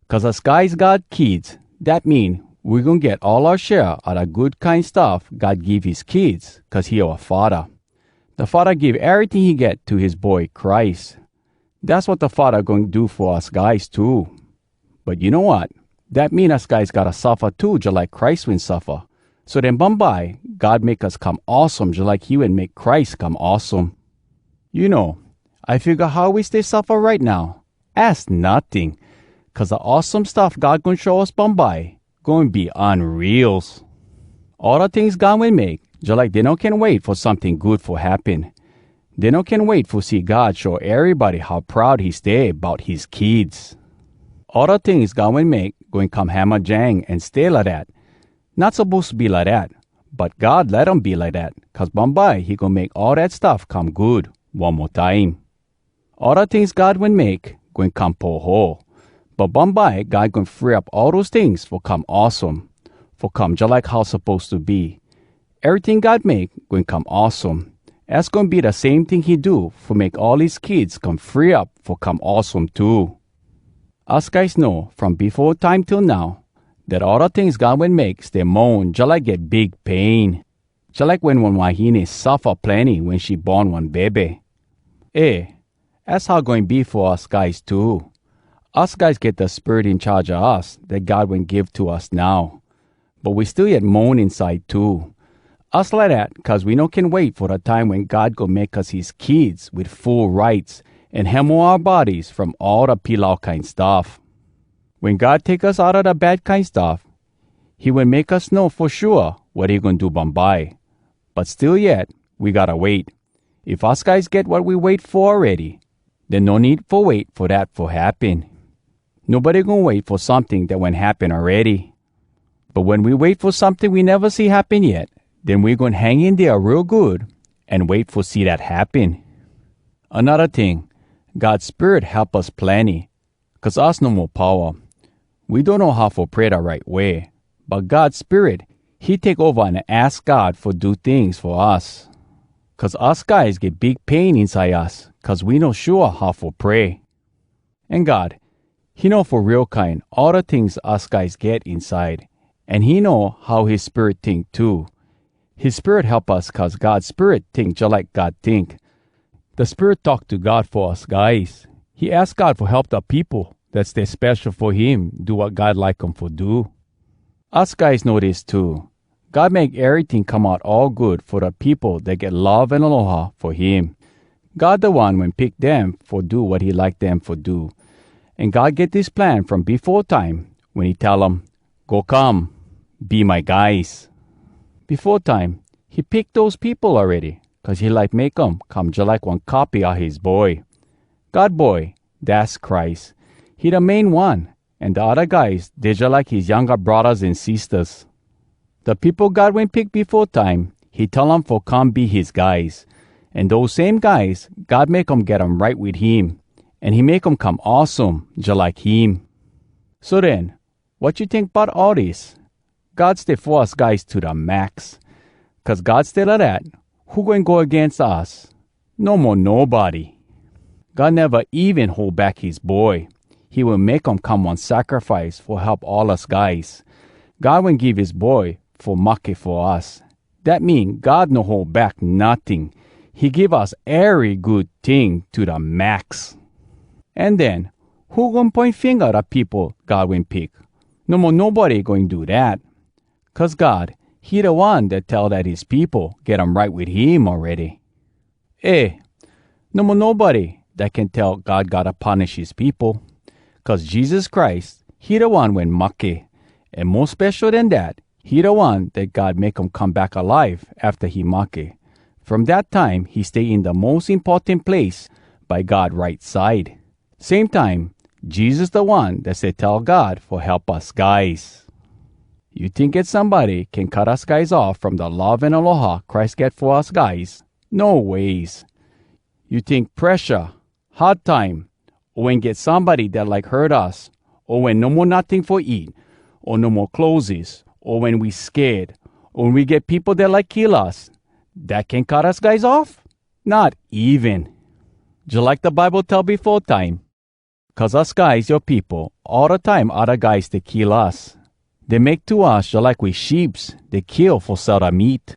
Cuz us guys God kids, dat mean we goin get all oua share a da good kine stuff God give his kids cuz he oua Faddah. Da Faddah give eryting he get to his Boy Christ. Dass wat da Faddah goin do fo us guys too. But you know wat? Dat mean us guys gotta suffa too jalike Christ wen suffa. So den bumbye, God make us come awesome jalike he wen make Christ come awesome. You know, I figga how we stay suffa right now, az notting, cuz da awesome stuff God goin show us bumbye goin be unreals. All da tings God wen make, jalike dey no can wait fo someting good fo happen. Dey no can wait fo see God show erybody how proud he stay bout his kids. All da tings God wen make goin come hamajang an stay lidat. Not suppose to be lidat, but God let um be lidat, cuz bumbye he goin make all dat stuff come good one mo time. All da tings God wen make goin come poho, but bumbye God goin free up all dose tings fo come awesome, fo come jalike how suppose to be. Eryting God make goin come awesome. Az goin be da same ting he do fo make all his kids come free up fo come awesome too. Us guys know from befo time till now dat all da tings God wen make stay moan jalike get big pain, jalike wen one wahine suffa plenny wen she born one bebe. Eh, az how goin be fo us guys too. Us guys get da Spirit in charge a us dat God wen give to us now, but we still yet moan inside too. Us lidat cuz we no can wait fo da time wen God goin make us his kids wit full rights an hemo oua bodies from all da pilau kine stuff. Wen God take us outa da bad kine stuff, he wen make us know fo shua wat he goin do bumbye. But still yet, we gotta wait. If us guys get wat we wait fo awready, den no need fo wait fo dat fo happen. Nobody goin wait fo someting dat wen happen awready. But wen we wait fo someting we neva see happen yet, den we goin hang in dea real good an wait fo see dat happen. Anodda ting, God Spirit help us plenny, cuz us no mo powa. We donno how fo pray da right way, but God Spirit, he take ova an aks God fo do tings fo us. Cuz us guys get big pain inside us, cuz we no shua how fo pray. An God, he know fo real kine all da tings us guys get inside, an he know how his spirit tink too. His Spirit help us cuz God Spirit tink jalike God tink. Da Spirit talk to God fo us guys. He aks God fo help da peopo dat stay spesho fo him do wat God like um fo do. Us guys know dis too. God make eryting come out all good fo da peopo dat get love an aloha fo him. God da One wen pick dem fo do wat he like dem fo do. An God get dis plan from befo time wen he tell um, "Go come, be my guys." Befo time, he pick dose peopo awready, cuz he like make um come jalike one copy a his Boy. God Boy, dass Christ. He da main one, an da odda guys, dey jalike his younger braddahs an sistahs. Da peopo God wen pick befo time, he tell um fo come be his guys. An dose same guys, God make um get um right wit him, an he make um come awesome jalike him. So den, wat you tink bout all dis? God stay fo us guys to da max. Cuz God stay lidat, who goin go agains us? No mo nobody. God neva even hold back his Boy. He wen make um come one sacrifice fo help all us guys. God wen give his Boy fo mahke fo us. Dat mean God no hold back notting. He give us ery good ting to da max. An den, who goin poin finga da peopo God wen pick? No mo nobody goin do dat. Cuz God, he da One dat tell dat his peopo get um right wit him awready. Eh, no mo nobody dat can tell God gotta punish his peopo. Cuz Jesus Christ, he da One wen mahke. An mo spesho den dat, he da One dat God make um come back alive afta he mahke. From dat time, he stay in da mos importan place by God right side. Same time, Jesus da One dat stay tell God fo help us guys. You tink get somebody can cut us guys off from da love an aloha Christ get fo us guys? No ways! You tink presha, hard time, o wen get somebody dat like hurt us, o wen no mo notting fo eat, o no mo clotheses, o wen we sked, o wen we get peopo dat like kill us, dat can cut us guys off? Not even! Jalike da Bible tell befo time, "Cuz us guys, yoa peopo, all da time odda guys stay kill us. Dey make to us jalike we sheeps dey kill fo sell da meat."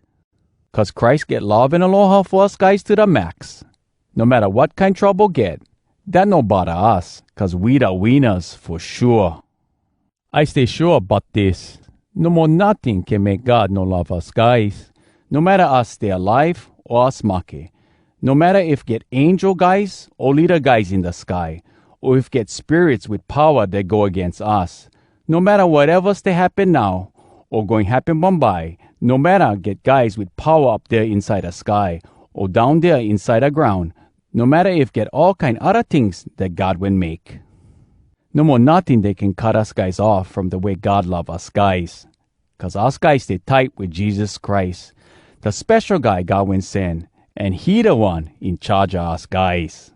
Cuz Christ get love an aloha fo us guys to da max. No matta wat kine trouble get, dat no bodda us, cuz we da winnas fo shua. I stay shua bout dis: no mo notting can make God no love us guys, no matta us stay alive o us mahke. No matta if get angel guys o leada guys in da sky, o if get spirits wit powa dat go agains us, no matta wateva stay happen now o goin happen bumbye, No matta get guys wit powa up dea inside da sky, o down dea inside da groun, no matta if get all kine odda tings dat God wen make. No mo notting dat can cut us guys off from da way God love us guys, cuz us guys stay tight wit Jesus Christ, da Spesho Guy God wen sen, an he da One in charge a us guys.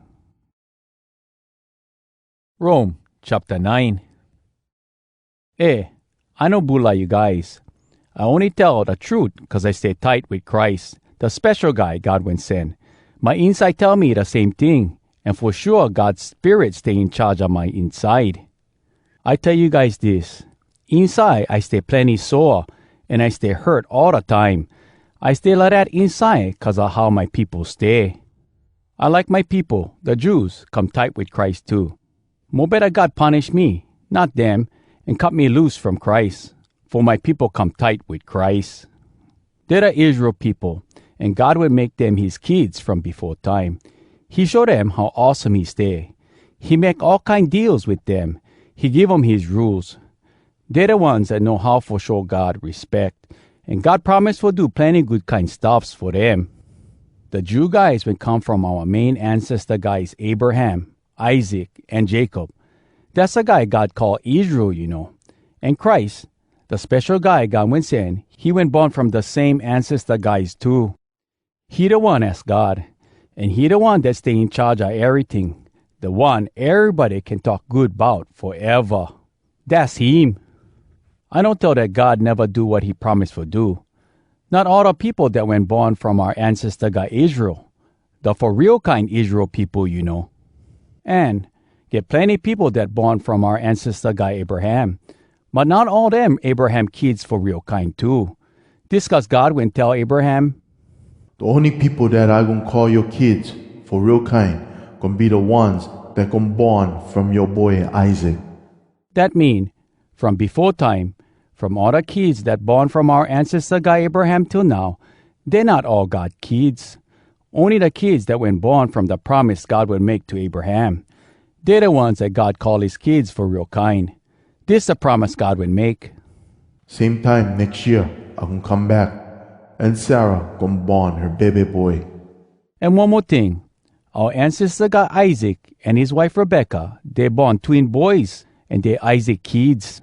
Rome chapter nine. Eh, I no bulai you guys. I ony tell da trut cuz I stay tight wit Christ, da Spesho Guy God wen sen. My inside tell me da same ting, an fo shua God Spirit stay in charge a my inside. I tell you guys dis, inside I stay plenny sore, an I stay hurt all da time. I stay lidat inside cuz a how my peopo stay. I like my peopo, da Jews, come tight wit Christ too. Mo betta God punish me, not dem, an cut me loose from Christ, fo my peopo come tight wit Christ. Dey da Israel peopo, an God wen make dem his kids from befo time. He show dem how awesome he stay. He make all kine deals wit dem. He give um his rules. Dey da ones dat know how fo show God respeck, an God promise fo do plenny good kine stuffs fo dem. Da Jew guys wen come from oua main ancesta guys Abraham, Isaac, an Jacob. Dass da guy God call Israel, you know. An Christ, da Spesho Guy God wen sen, he wen born from da same ancesta guys too. He da One az God, an he da One dat stay in charge a eryting, da One erybody can talk good bout foeva. Dass him! I no tell dat God neva do wat he promise fo do. Not all da peopo dat wen born from oua ancesta guy Israel, da fo real kine Israel peopo, you know. An get plenny peopo dat born from oua ancesta guy Abraham, but not all dem Abraham kids fo real kine too. Dis cuz God wen tell Abraham, "Da ony peopo dat I goin call yoa kids fo real kine goin be da ones dat goin born from yoa boy Isaac." Dat mean, from befo time, from all da kids dat born from oua ancesta guy Abraham till now, dey not all God kids. Ony da kids dat wen born from da promise God wen make to Abraham, dey da ones dat God call his kids fo real kine. Dis da promise God wen make: "Same time nex year, I goin come back, an Sarah goin born her bebe boy." An one mo ting, oua ancesta guy Isaac an his wife Rebecca, dey born twin boys, an dey Isaac kids.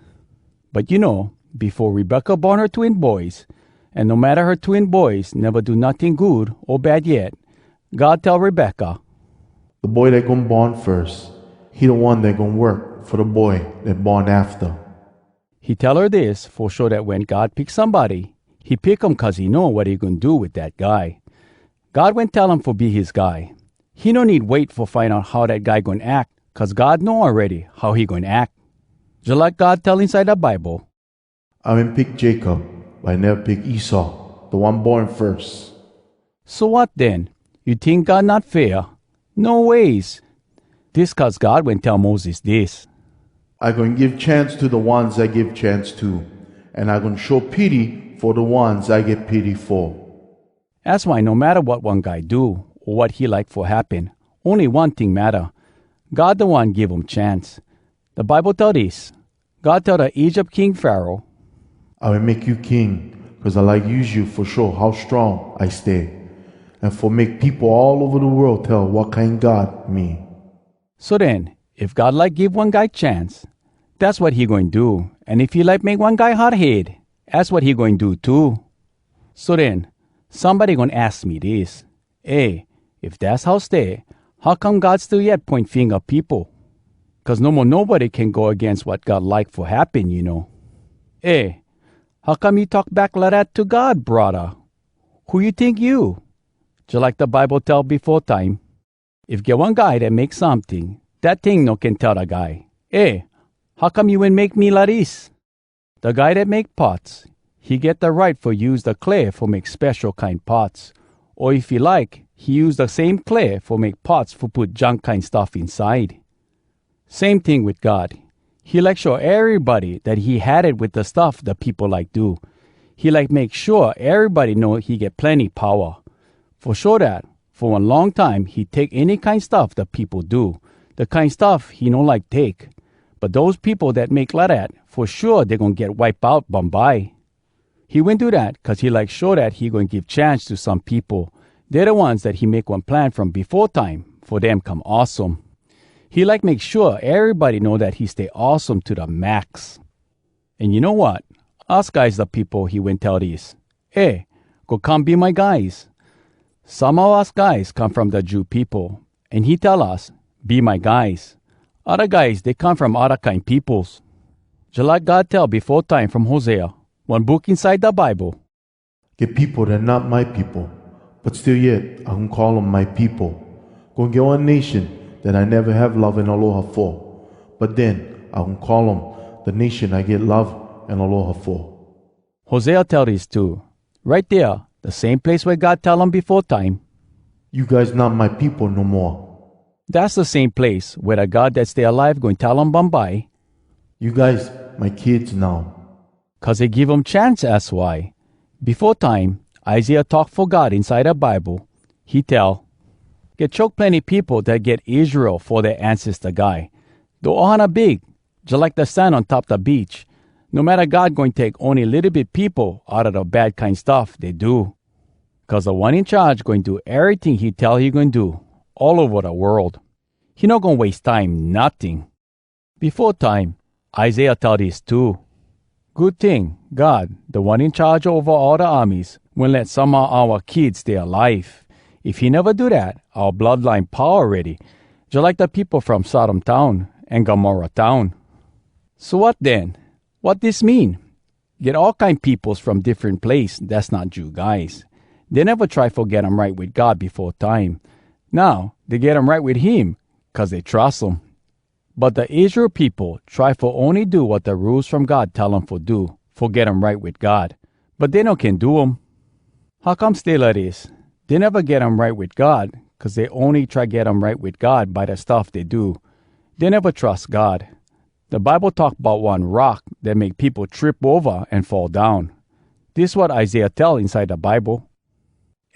But you know, befo Rebecca born her twin boys, an no matta her twin boys neva do notting good o bad yet, God tell Rebecca, "Da boy dat goin born firs, he da one dat goin work fo da boy dat born afta." He tell her dis fo show dat wen God pick somebody, he pick um cuz he know wat he goin do wit dat guy. God wen tell um fo be his guy. He no need wait fo find out how dat guy goin ack, cuz God know awready how he goin ack. Jalike God tell inside da Bible, "I wen pick Jacob, but I neva pick Esau, da one born firs." So wat den? You tink God not fair? No ways! Dis cuz God wen tell Moses dis, "I goin give chance to da ones I give chance to, an I goin show pity fo da ones I get pity fo." Az why no matta wat one guy do, o wat he like fo happen, ony one ting matta: God da One give um chance. Da Bible tell dis: God tell da Egypt king Pharaoh, "I wen make you king cuz I like use you fo show how strong I stay, an fo make peopo all ova da world tell wat kine God me." So den, if God like give one guy chance, dass wat he goin do, an if he like make one guy hard head, az wat he goin do too. So den, somebody goin aks me dis: "Eh, if dass how stay, how come God still yet poin finga peopo? Cuz no mo nobody can go agains wat God like fo happen, you know." Eh, how come you talk back lidat to God, braddah? Who you tink you? Jalike da Bible tell befo time, if get one guy dat make someting, dat ting no can tell da guy, "Eh, how come you wen make me lidis?" Da guy dat make pots, he get da right fo use da clay fo make spesho kine pots, o if he like, he use da same clay fo make pots fo put junk kine stuff inside. Same ting wit God. He like show erybody dat he had it wit da stuff da peopo like do. He like make shua erybody know he get plenny powa. Fo show dat, fo one long time he take any kine stuff da peopo do, da kine stuff he no like take. But dose peopo dat make lidat, fo shua dey goin get wipe out bumbye. He wen do dat cuz he like show dat he goin give chance to some peopo, dey da ones dat he make one plan from befo time fo dem come awesome. He like make shua erybody know dat he stay awesome to da max. An you know wat? Us guys da peopo he wen tell dis, "Eh, go come be my guys." Some a us guys come from da Jew peopo, an he tell us, "Be my guys." Odda guys, dey come from odda kine peopos. Jalike God tell befo time from Hosea, one book inside da Bible, "Get peopo dat not my peopo, but still yet I goin call um my peopo. Goin get one nation dat I neva have love an aloha fo, but den I goin call um da nation I get love an aloha fo." Hosea tell dis too. Right dea, da same place wea God tell um befo time, "You guys not my peopo no moa." Dass da same place wea da God dat stay alive goin tell um bumbye, "You guys my kids now." Cuz he give um chance, az why. Befo time, Isaiah talk fo God inside da Bible. He tell, "Get choke plenny peopo dat get Israel fo dea ancesta guy. Da ohana big, jalike da sand on top da beach. No matta God goin take ony litto bit peopo outa da bad kine stuff dey do. Cuz Da One In Charge goin do eryting he tell he goin do, all ova da world. He no goin wase time notting." Befo time, Isaiah tell dis too. Good ting, God, Da One In Charge ova all da armies, wen let some a oua kids stay alive. If he neva do dat, oua bloodline pau awready, jalike da peopo from Sodom town an Gomorrah town. So wat den? Wat dis mean? Get all kine peopos from diffren place dass not Jew guys. Dey neva try fo get um right wit God befo time. Now, dey get um right wit him, cuz dey trus um. But da Israel peopo try fo ony do wat da Rules From God tell um fo do, fo get um right wit God. But dey no can do um. How come stay lidis? Dey neva get um right wit God, cuz dey ony try get um right wit God by da stuff dey do. Dey neva trus God. Da Bible talk bout one rock dat make peopo trip ova an fall down. Dis wat Isaiah tell inside da Bible,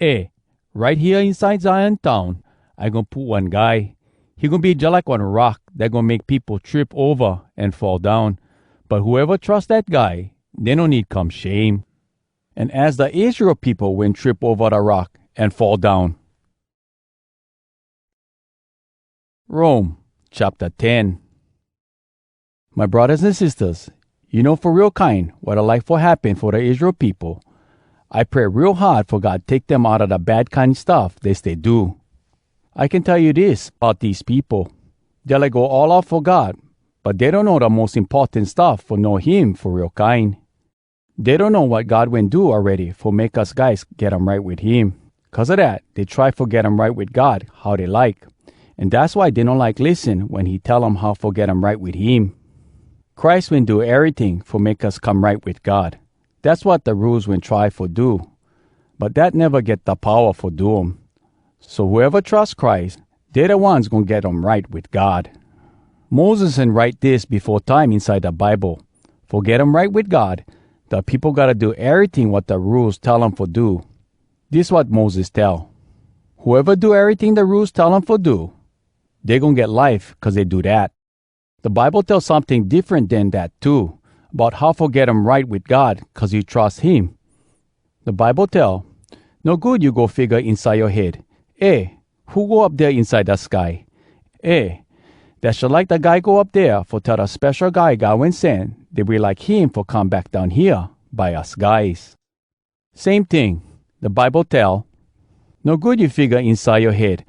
"Eh, right hea inside Zion town, I goin put one guy. He goin be jalike one rock dat goin make peopo trip ova an fall down. But whoeva trus dat guy, dey no need come shame." An az da Israel peopo wen trip ova da rock an fall down. Rome, chapter ten. My braddahs an sistahs, you know fo real kine wat I like fo happen fo da Israel peopo. I pray real hard fo God take dem outa da bad kine stuff dey stay do. I can tell you dis bout dese peopo: dey like go all out fo God, but dey donno da mos importan stuff fo know him fo real kine. Dey donno wat God wen do awready fo make us guys get um right wit him. Cuz a dat, dey try fo get um right wit God how dey like. An dass why dey no like lissen wen he tell um how fo get um right wit him. Christ wen do eryting fo make us come right wit God. Dass wat da Rules wen try fo do, but dat neva get da powa fo do um. So whoeva trus Christ, dey da ones goin get um right wit God. Moses wen write dis befo time inside da Bible: "Fo get um right wit God, da peopo gotta do eryting wat da Rules tell um fo do." Dis wat Moses tell: "Whoeva do eryting da Rules tell um fo do, dey goin get life cuz dey do dat." Da Bible tell someting diffren den dat too, bout how fo get um right wit God cuz you trus him. Da Bible tell, "No good you go figga inside yoa head, 'Eh, who go up dea inside da sky?' Eh, dass jalike da guy go up dea fo tell da spesho guy God wen sen dat we like him fo come back down hea by us guys." Same ting, da Bible tell, "No good you figga inside yoa head,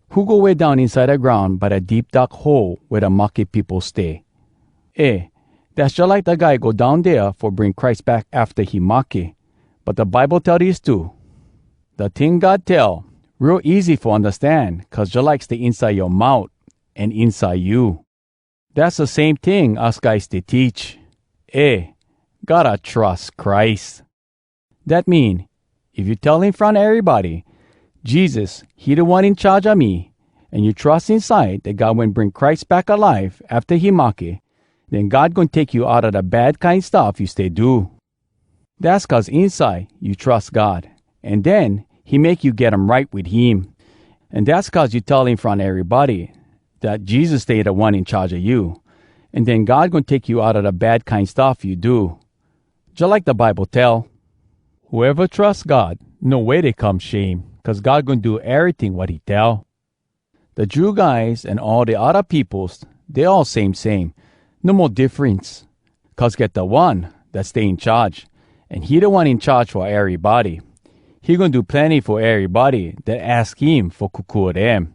'Who go way down inside da groun by da deep dark hole wea da mahke peopo stay?' Eh, dass jalike da guy go down dea fo bring Christ back afta he mahke." But da Bible tell dis too: "Da ting God tell, real easy fo undastan, cuz jalike stay inside yoa mout an inside you." Dass da same ting us guys stay teach. Eh, gotta trus Christ. Dat mean, if you tell in front erybody, "Jesus, he Da One In Charge a me," an you trus inside dat God wen bring Christ back alive afta he mahke, den God goin take you outa da bad kine stuff you stay do. Dass cuz inside you trus God, an den he make you get um right wit him. An dass cuz you tell in front erybody dat Jesus stay Da One In Charge a you, an den God goin take you outa da bad kine stuff you do. Jalike da Bible tell, Whoeva trus God, no way dey come shame, cuz God goin do eryting wat he tell. Da Jew guys an all da odda peopos, dey all same same, no mo diffrence. Cuz get da One dat stay in charge, an he da One in charge fo erybody. He goin do plenny fo erybody dat aks him fo kokua dem.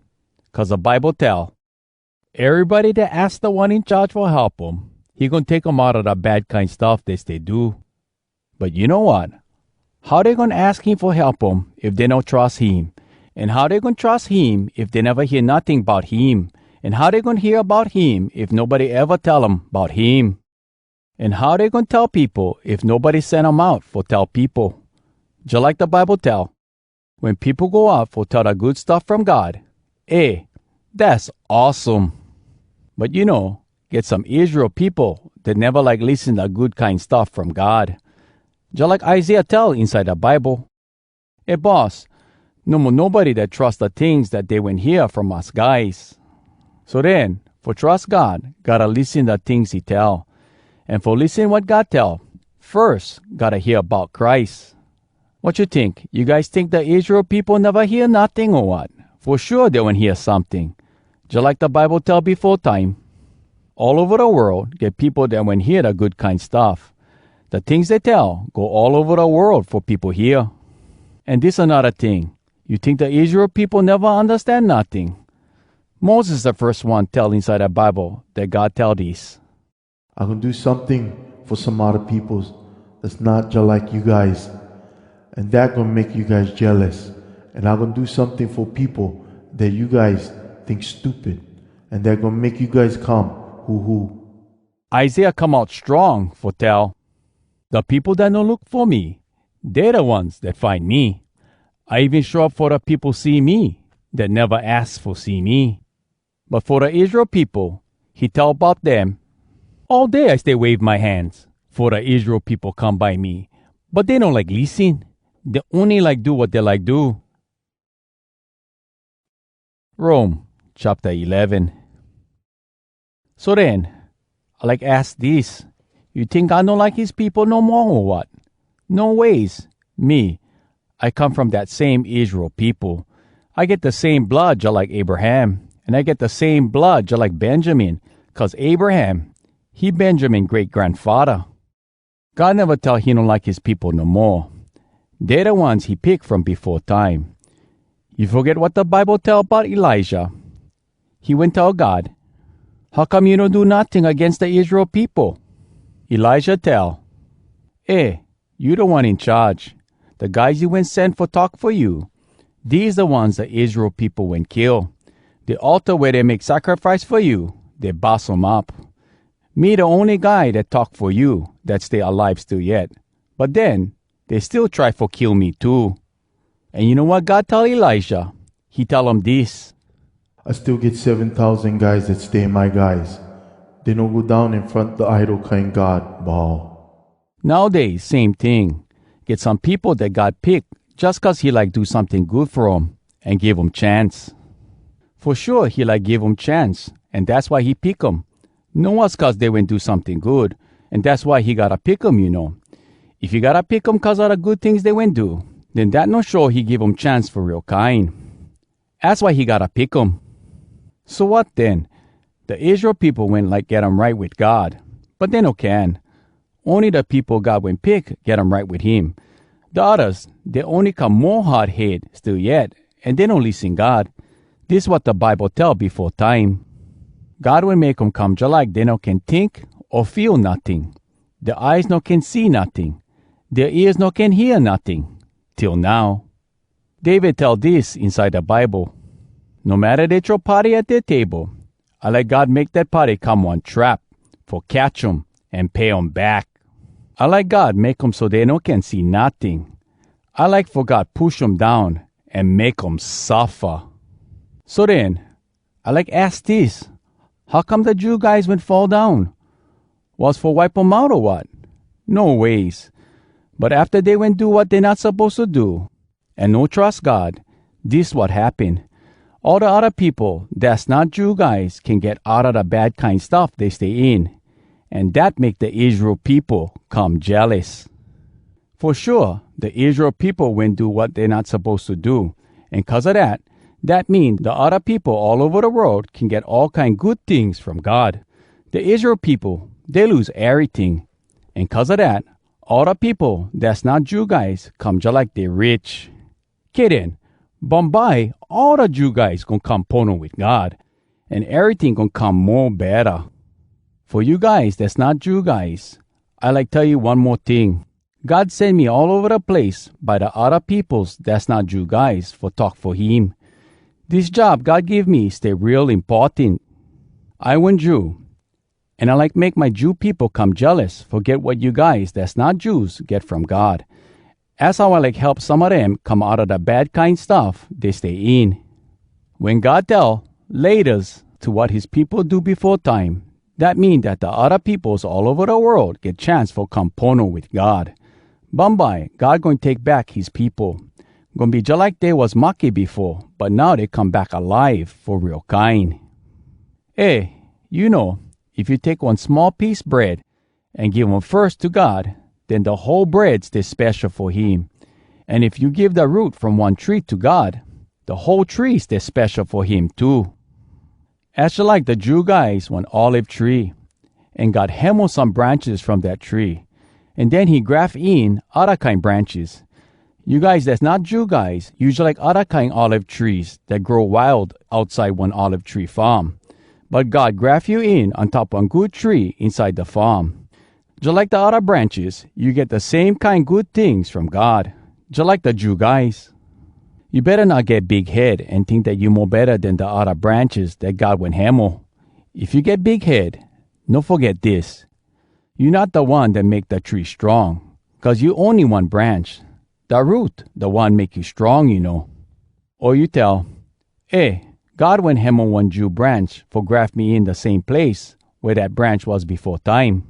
Cuz da Bible tell, "Erybody dat aks da One In Charge fo help um, he goin take um outa da bad kine stuff dey stay do." But you know wat? How dey goin aks him fo help um if dey no trus him? An how dey goin trus him if dey neva hear notting bout him? An how dey goin hear bout him if nobody eva tell um bout him? An how dey goin tell peopo if nobody sen um out fo tell peopo? Jalike da Bible tell, "Wen peopo go out fo tell da good stuff from God, eh, dass awesome!" But you know, get some Israel peopo dat neva like lissen da Good Kine Stuff From God. Jalike Isaiah tell inside da Bible, "Eh Boss, no mo nobody dat trus da tings dat dey wen hear from us guys." So den, fo trus God, gotta lissen da tings he tell. An fo lissen wat God tell, firs gotta hear bout Christ. Wat you tink? You guys tink da Israel peopo neva hear notting, o wat? Fo shua dey wen hear someting. Jalike da Bible tell befo time, all ova da world get peopo dat wen hear da Good Kine Stuff. Da tings dey tell go all ova da world fo peopo hear. An dis anodda ting, you tink da Israel peopo neva undastan notting? Moses da firs one tell inside da Bible dat God tell dis, "I goin do someting fo some odda peopos dass not jalike you guys, an dat goin make you guys jealous. An I goin do someting fo peopo dat you guys tink stupid, an dat goin make you guys come huhu." Isaiah come out strong fo tell, "Da peopo dat no look fo me, dey da ones dat find me. I even show up fo da peopo see me dat neva aks fo see me." But fo da Israel peopo, he tell bout dem, "All day I stay wave my hands fo da Israel peopo come by me, but dey no like lissen. Dey ony like do wat dey like do." Rome chapter eleven. So den, I like aks dis: You tink God no like his peopo no moa, o wat? No ways! Me, I come from dat same Israel peopo. I get da same blood jalike Abraham, an I get da same blood jalike Benjamin, cuz Abraham, he Benjamin great granfaddah. God neva tell he no like his peopo no moa. Dey da ones he pick from befo time. You foget wat da Bible tell bout Elijah? He wen tell God, "How come you no do notting agains da Israel peopo?" Elijah tell, "Eh, you Da One In Charge, da guys you wen sen fo talk fo you, dese da ones da Israel peopo wen kill. Da altar wea dey make sacrifice fo you, dey bus um up. Me da ony guy dat talk fo you dat stay alive still yet. But den, dey still try fo kill me too." An you know wat God tell Elijah? He tell um dis, "I still get seven thousand guys dat stay my guys. Dey no go down in front da idol kine god, Baal." Nowdays, same ting. Get some peopo dat God pick jus cuz he like do someting good fo um an give um chance. Fo shua he like give um chance, an dass why he pick um. No was cuz dey wen do someting good, an dass why he gotta pick um, you know. If he gotta pick um cuz a da good tings dey wen do, den dat no show he give um chance fo real kine. Az why he gotta pick um. So wat den? Da Israel peopo wen like get um right wit God, but dey no can. Ony da peopo God wen pick get um right wit him. Da oddas, dey ony come mo hard head still yet, an dey no lissen God. Dis wat da Bible tell befo time, God wen make um come jalike dey no can tink o feel notting. Dea eyes no can see notting. Dea ears no can hear notting, till now. David tell dis inside da Bible, "No matta dey throw party at dea table, I like God make dat party come one trap, fo catch um an pay um back. I like God make um so dey no can see notting. I like fo God push um down an make um suffa." So den, I like aks dis: How come da Jew guys wen fall down? Was fo wipe um out, o wat? No ways! But afta dey wen do wat dey not suppose to do, an no trus God, dis wat happen: all da odda peopo dass not Jew guys can get outa da bad kine stuff dey stay in, an dat make da Israel peopo come jealous. Fo shua, da Israel peopo wen do wat dey not suppose to do, an cuz a dat, dat mean da odda peopo all ova da world can get all kine good tings from God. Da Israel peopo, dey lose eryting, an cuz a dat, all da peopo dass not Jew guys come jalike dey rich. Kay den, bumbye all da Jew guys goin come pono wit God, an eryting goin come mo betta. Fo you guys dass not Jew guys, I like tell you one mo ting. God sen me all ova da place by da odda peopos dass not Jew guys fo talk fo him. Dis job God give me stay real importan. I one Jew, an I like make my Jew peopo come jealous fo get wat you guys dass not Jews get from God. Az how I like help some a dem come outa da bad kine stuff dey stay in. Wen God tell “Laytas” to wat his peopo do befo time, dat mean dat da odda peopos all ova da world get chance fo come pono wit God. Bumbye God goin take back his peopo. Goin be jalike dey was mahke befo, but now dey come back alive fo real kine. Eh, you know, if you take one small piece bread an give um firs to God, den da whole bread stay spesho fo him. An if you give da root from one tree to God, da whole tree stay spesho fo him too. Az jalike da Jew guys one olive tree, an God hemo some branches from dat tree, an den he graf in odda kine branches. You guys dass not Jew guys, you jalike odda kine olive trees dat grow wild outside one olive tree farm. But God graf you in on top one good tree inside da farm. Jalike da odda branches, you get da same kine good tings from God, jalike da Jew guys. You betta not get big head an tink dat you mo betta den da odda branches dat God wen hemo. If you get big head, no foget dis: you not da one dat make da tree strong, cuz you ony one branch. Da root da one make you strong, you know. O you tell, “Eh, God wen hemo one Jew branch fo graf me in da same place wea dat branch was befo time.”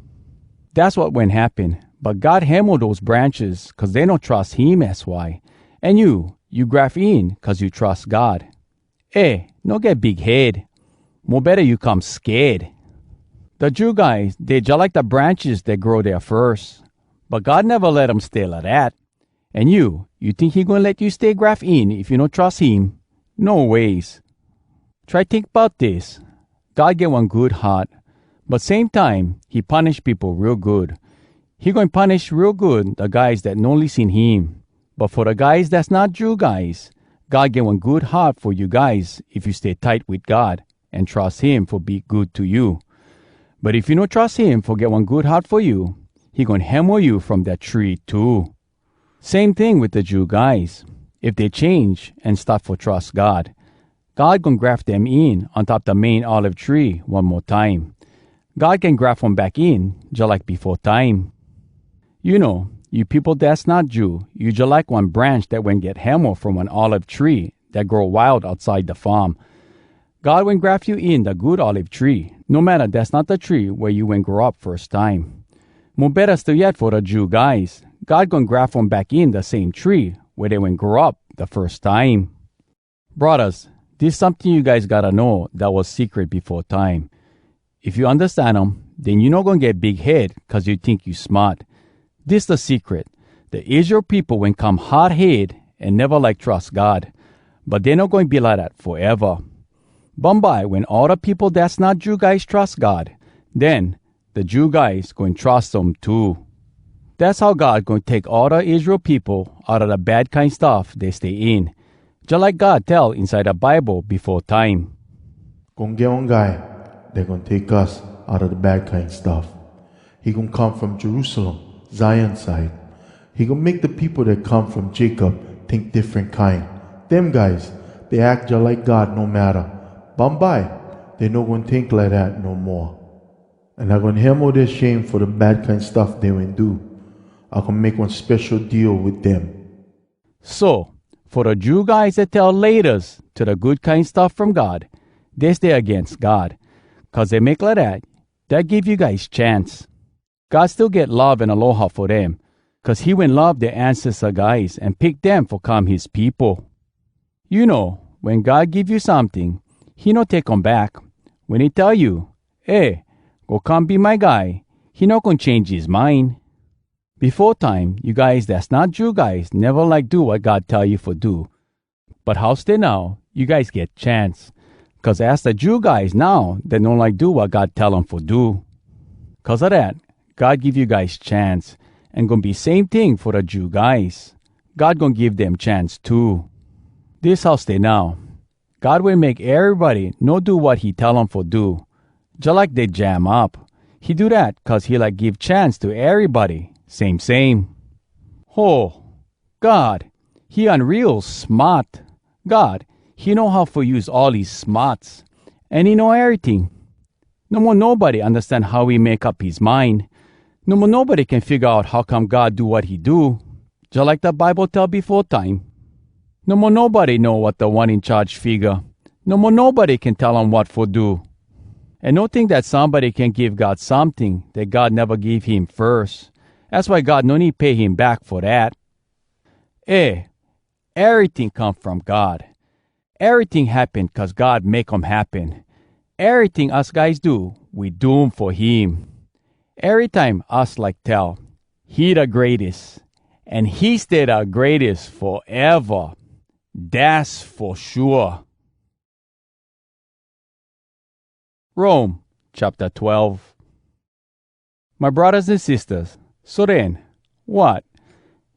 Dass wat wen happen, but God hemo dose branches cuz dey no trus him, az why. An you, you graf in cuz you trus God. Eh, no get big head. Mo betta you come sked. Da Jew guys, dey jalike da branches dat grow dea firs, but God neva let um stay lidat. An you, you tink he goin let you stay graf in if you no trus him? No ways! Try tink bout dis: God get one good heart, but same time he punish peopo real good. He goin punish real good da guys dat no lissen him. But fo da guys dass not Jew guys, God get one good heart fo you guys if you stay tight wit God an trus him fo be good to you. But if you no trus him fo get one good heart fo you, he goin hemo you from dat tree too. Same ting wit da Jew guys. If dey change an start fo trus God, God goin graf dem in on top da main olive tree one mo time. God can graf um back in jalike befo time. You know, you peopo dass not Jew, you jalike one branch dat wen get hemo from one olive tree dat grow wild outside da farm. God wen graf you in da good olive tree, no matta dass not da tree wea you wen grow up firs time. Mo betta still yet fo da Jew guys, God goin graf um back in da same tree wea dey wen grow up da firs time. Braddahs, dis someting you guys gotta know dat was secret befo time. If you undastan um, den you no goin get big head cuz you tink you smart. Dis da secret: da Israel peopo wen come hard head an neva like trus God, but dey no goin be lidat foeva. Bumbye wen all da peopo dass not Jew guys trus God, den da Jew guys goin trus um too. Dass how God goin take all da Israel peopo outa da bad kine stuff dey stay in, jalike God tell inside da Bible befo time. Goin get one guy dat goin take us outa da bad kine stuff. He goin come from Jerusalem, Zion side. He goin make da peopo dat come from Jacob tink diffren kine. Dem guys, dey ack jalike God no matta. Bumbye, dey no goin tink lidat no moa. An I goin hemo dea shame fo da bad kine stuff dey wen do. I goin make one spesho deal wit dem. So, fo da Jew guys dat tell “Laytas” to da good kine stuff from God, dey stay agains God. Cuz dey make lidat, dat give you guys chance. God still get love an aloha fo dem, cuz he wen love dea ancesta guys an pick dem fo come his peopo. You know, wen God give you someting, he no take um back. Wen he tell you, “Eh, go come be my guy,” he no goin change his mind. Befo time, you guys dass not Jew guys neva like do wat God tell you fo do. But how stay now, you guys get chance. Cuz az da Jew guys now dat no like do wat God tell um fo do. Cuz a dat, God give you guys chance, an goin be same ting fo da Jew guys. God goin give dem chance too. Dis how stay now. God wen make erybody no do wat he tell um fo do, jalike dey jam up. He do dat cuz he like give chance to erybody same same. Ho! God, he unreal smart. God, he know how fo use all his smarts. An he know eryting. No mo nobody undastan how he make up his mind. No mo nobody can figga out how come God do wat he do. Jalike da Bible tell befo time, no mo nobody know wat Da One In Charge figga. No mo nobody can tell um wat fo do. An no tink dat somebody can give God someting dat God neva give him firs. Az why God no need pay him back fo dat. Eh, eryting come from God. Eryting happen cuz God make um happen. Eryting us guys do, we do um fo him. Erytime us like tell, "He da greates," an he stay da greates foeva. Dass fo shua. Rome chapter twelve. My braddahs an sistahs, so den, wat?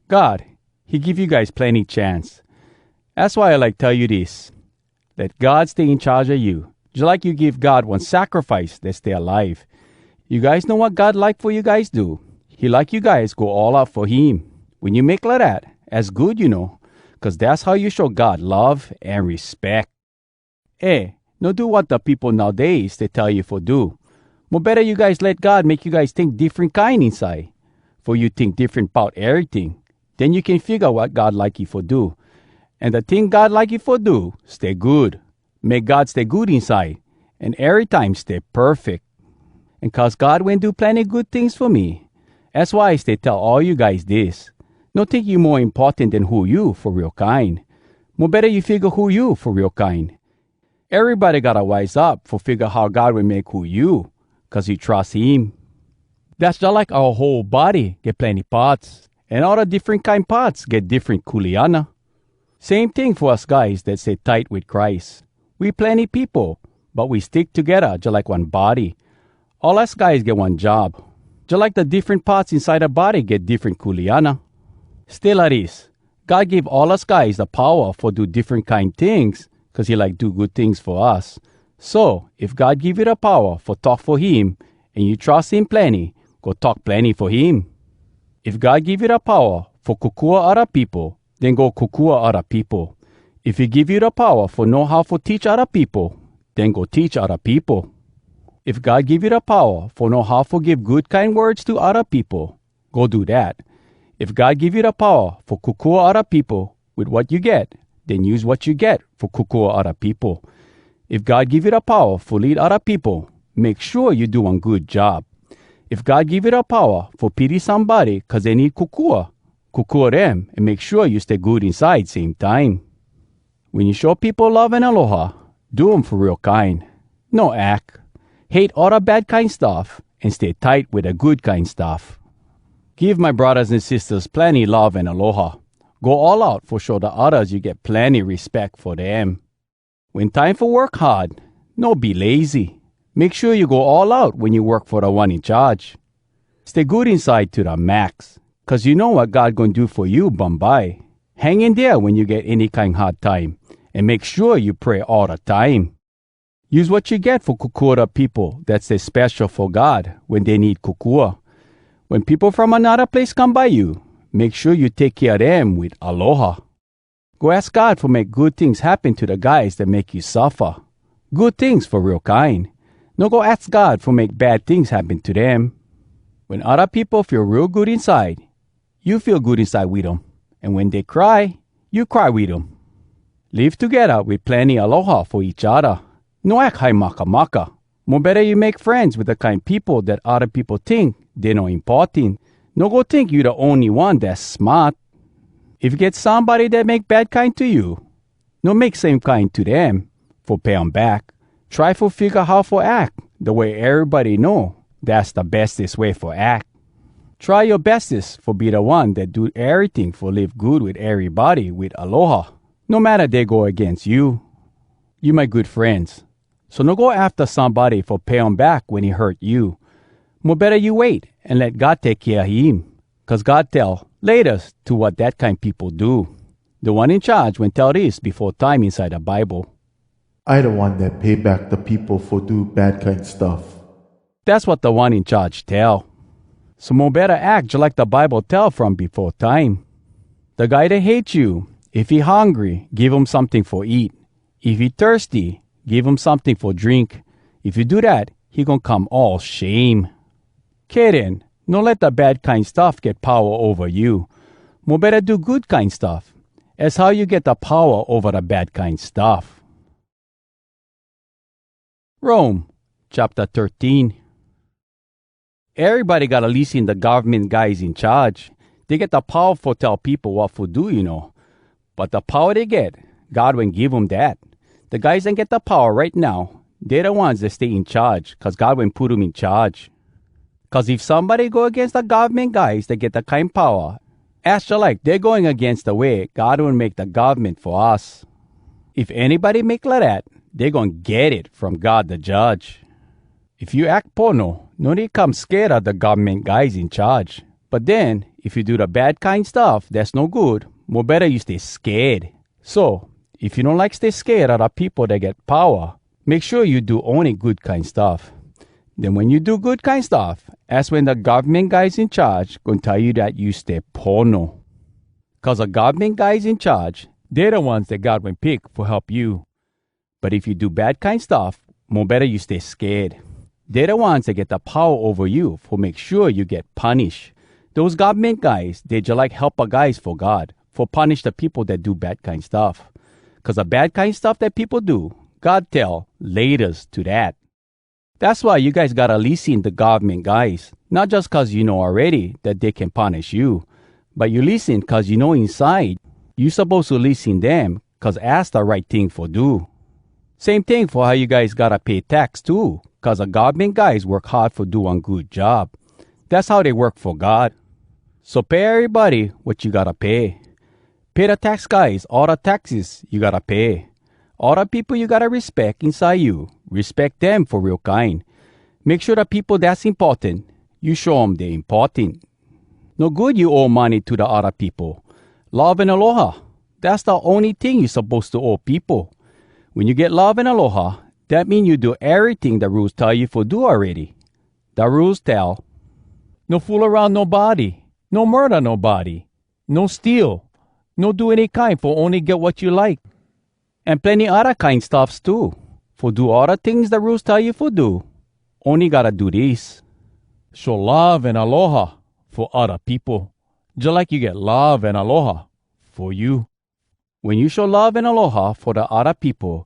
God, he give you guys plenny chance. Az why I like tell you dis: let God stay in charge a you, jalike you give God one sacrifice dat stay alive. You guys know wat God like fo you guys do? He like you guys go all out fo him. Wen you make lidat, az good, you know, cuz dass how you show God love an respeck. Eh, no do wat da peopo nowdays stay tell you fo do. Mo betta you guys let God make you guys tink diffren kine inside. Fo you tink diffren bout eryting, den you can figga wat God like you fo do. An da ting God like you fo do, stay good. Make God stay good inside, an erytime stay perfeck. An cuz God wen do plenny good tings fo me, az why I stay tell all you guys dis: no tink you mo importan den who you fo real kine. Mo betta you figga who you fo real kine. Erybody gotta wise up fo figga how God wen make who you, cuz you trus him. Dass jalike oua whole body get plenny parts, an all da diffren kine parts get diffren kuleana. Same ting fo us guys dat stay tight wit Christ. We plenny peopo, but we stick togedda jalike one body. All us guys get one job, jalike da diffren parts inside da body get diffren kuleana. Stay lidis: God give all us guys da powa fo do diffren kine tings cuz he like do good tings fo us. So, if God give you da powa fo talk fo him, an you trus him plenny, go talk plenny fo him. If God give you da powa fo kokua odda peopo, den go kokua odda peopo. If he give you da powa fo know how fo teach odda peopo, den go teach odda peopo. If God give you da powa fo know how fo give good kine words to odda peopo, go do dat. If God give you da powa fo kokua odda peopo wit wat you get, den use wat you get fo kokua odda peopo. If God give you da powa fo lead odda peopo, make shua you do one good job. If God give you da powa fo pity somebody cuz dey need kokua, kokua dem, an make shua you stay good inside same time. Wen you show peopo love an aloha, do um fo real kine. No ack. Hate all da bad kine stuff, an stay tight wit da good kine stuff. Give my braddahs an sistahs plenny love an aloha. Go all out fo show da oddas you get plenny respeck fo dem. Wen time fo work hard, no be lazy. Make shua you go all out wen you work fo Da One In Charge. Stay good inside to da max, cuz you know wat God goin do fo you bumbye. Hang in dea wen you get any kine hard time, an make shua you pray all da time. Use wat you get fo kokua da peopo dat stay spesho fo God wen dey need kokua. Wen peopo from anodda place come by you, make shua you take kea dem wit aloha. Go aks God fo make good tings happen to da guys dat make you suffa. Good tings fo real kine. No go aks God fo make bad tings happen to dem. Wen odda peopo feel real good inside, you feel good inside wit um. An wen dey cry, you cry wit um. Live togedda wit plenny aloha fo each odda. No ack high makamaka. Mo betta you make frenz wit da kine peopo dat odda peopo tink dey no importan. No go tink you da ony one dass smart. If get somebody dat make bad kine to you, no make same kine to dem fo pay um back. Try fo figga how fo ack da way erybody know dass da bestes way fo ack. Try yoa bestes fo be da one dat do eryting fo live good wit erybody wit aloha, no matta dey go agains you. You my good frenz, so no go afta somebody fo pay um back wen he hurt you. Mo betta you wait an let God take kea him, cuz God tell “Laytas” to wat dat kine peopo do. Da One In Charge wen tell dis befo time inside da Bible. I da one dat pay back da peopo fo do bad kine stuff. Dass wat Da One In Charge tell. So mo betta ack jalike da Bible tell from befo time. Da guy dat hate you, if he hungry, give him someting fo eat. If he thirsty, give him someting fo drink. If you do dat, he goin come all shame. Kay den, no let da bad kine stuff get powa ova you. Mo betta do good kine stuff. Az how you get da powa ova da bad kine stuff. Rome, chapter thirteen. Erybody gotta lissen da govmen guys in charge. Dey get da powa fo tell peopo wat fo do, you know. But da powa dey get, God wen give um dat. Da guys dat get da powa right now, dey da ones dat stay in charge, cuz God wen put um in charge. Cuz if somebody go agains da govmen guys dat get da kine powa, az jalike dey going agains da way God wen make da govmen fo us. If anybody make lidat, dey goin get it from God da Judge. If you ack pono, no need come sked a da govmen guys in charge. But den, if you do da bad kine stuff dass no good, mo betta you stay sked. So, if you no like stay sked a da peopo dat get powa, make shua you do ony good kine stuff. Den wen you do good kine stuff, az wen da govmen guys in charge goin tell you dat you stay pono. Cuz da govmen guys in charge, dey da ones dat God wen pick fo help you. But if you do bad kine stuff, mo betta you stay sked. Dey da ones dat get da powa ova you fo make shua you get punish. Dose govmen guys, dey jalike helpa guys fo God, fo punish da peopo dat do bad kine stuff. Cuz da bad kine stuff dat peopo do, God tell “Laytas” to dat. Dass why you guys gotta lissen da govmen guys, not jus cuz you know awready dat dey can punish you, but you lissen cuz you know inside you suppose to lissen dem cuz az da right ting fo do. Same ting fo how you guys gotta pay tax too, cuz da govmen guys work hard fo do one good job. Dass how dey work fo God. So pay erybody wat you gotta pay. Pay da tax guys all da taxes you gotta pay. All da peopo you gotta respeck inside you, respeck dem fo real kine. Make shua da peopo dass importan, you show um dey importan. No good you owe money to da odda peopo. Love an aloha, dass da ony ting you suppose to owe peopo. Wen you get love an aloha, dat mean you do eryting da Rules tell you fo do awready. Da Rules tell, “No fool aroun nobody, no murda nobody, no steal, no do any kine fo ony get wat you like,” an plenny odda kine stuffs too. Fo do all da tings da Rules tell you fo do, ony gotta do dis: show love an aloha fo odda peopo, jalike you get love an aloha fo you. Wen you show love an aloha fo da odda peopo,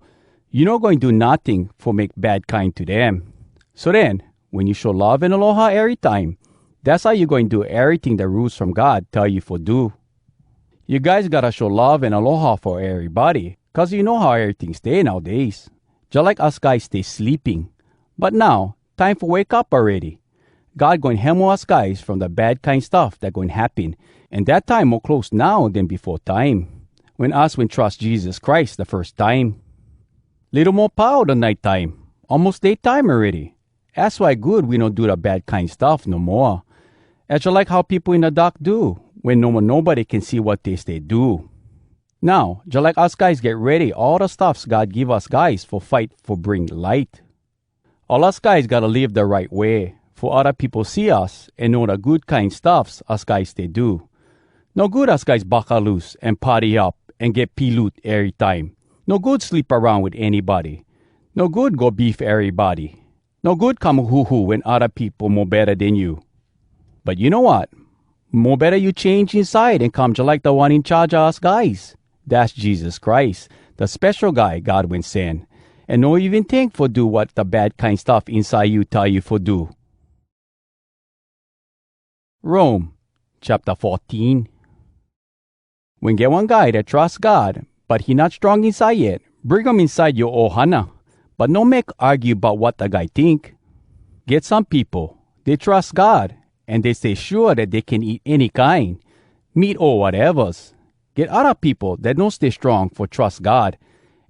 you no goin do notting fo make bad kine to dem. So den, wen you show love an aloha erytime, dass how you goin do eryting da Rules from God tell you fo do. You guys gotta show love an aloha fo erybody, cuz you know how eryting stay nowdays. Jalike us guys stay sleeping, but now time fo wake up awready. God goin hemo us guys from da bad kine stuff dat goin happen, an dat time mo close now den befo time, wen us wen trus Jesus Christ da firs time. Litto mo pau da nite time, almos day time awready. Az why good we no do da bad kine stuff no moa. Az jalike how peopo in da dark do, wen no mo nobody can see wat dey stay do. Now, jalike us guys get ready all da stuffs God give us guys fo fight fo bring light. All us guys gotta live da right way, fo odda peopo see us an know da good kine stuffs us guys stay do. No good us guys buckaloose an party up an get piloot erytime. No good sleep aroun wit anybody. No good go beef erybody. No good come huhu wen odda peopo mo betta den you. But you know wat? Mo betta you change inside an come jalike Da One In Charge a us guys. Dass Jesus Christ, da spesho guy God wen sen, an no even tink fo do wat da bad kine stuff inside you tell you fo do. Rome, chapter fourteen. Wen get one guy dat trus God, but he not strong inside yet, bring um inside yoa ohana, but no make argue bout wat da guy tink. Get some peopo, dey trus God, an dey stay shua dat dey can eat any kine, meat o watevas. Get odda peopo dat no stay strong fo trus God,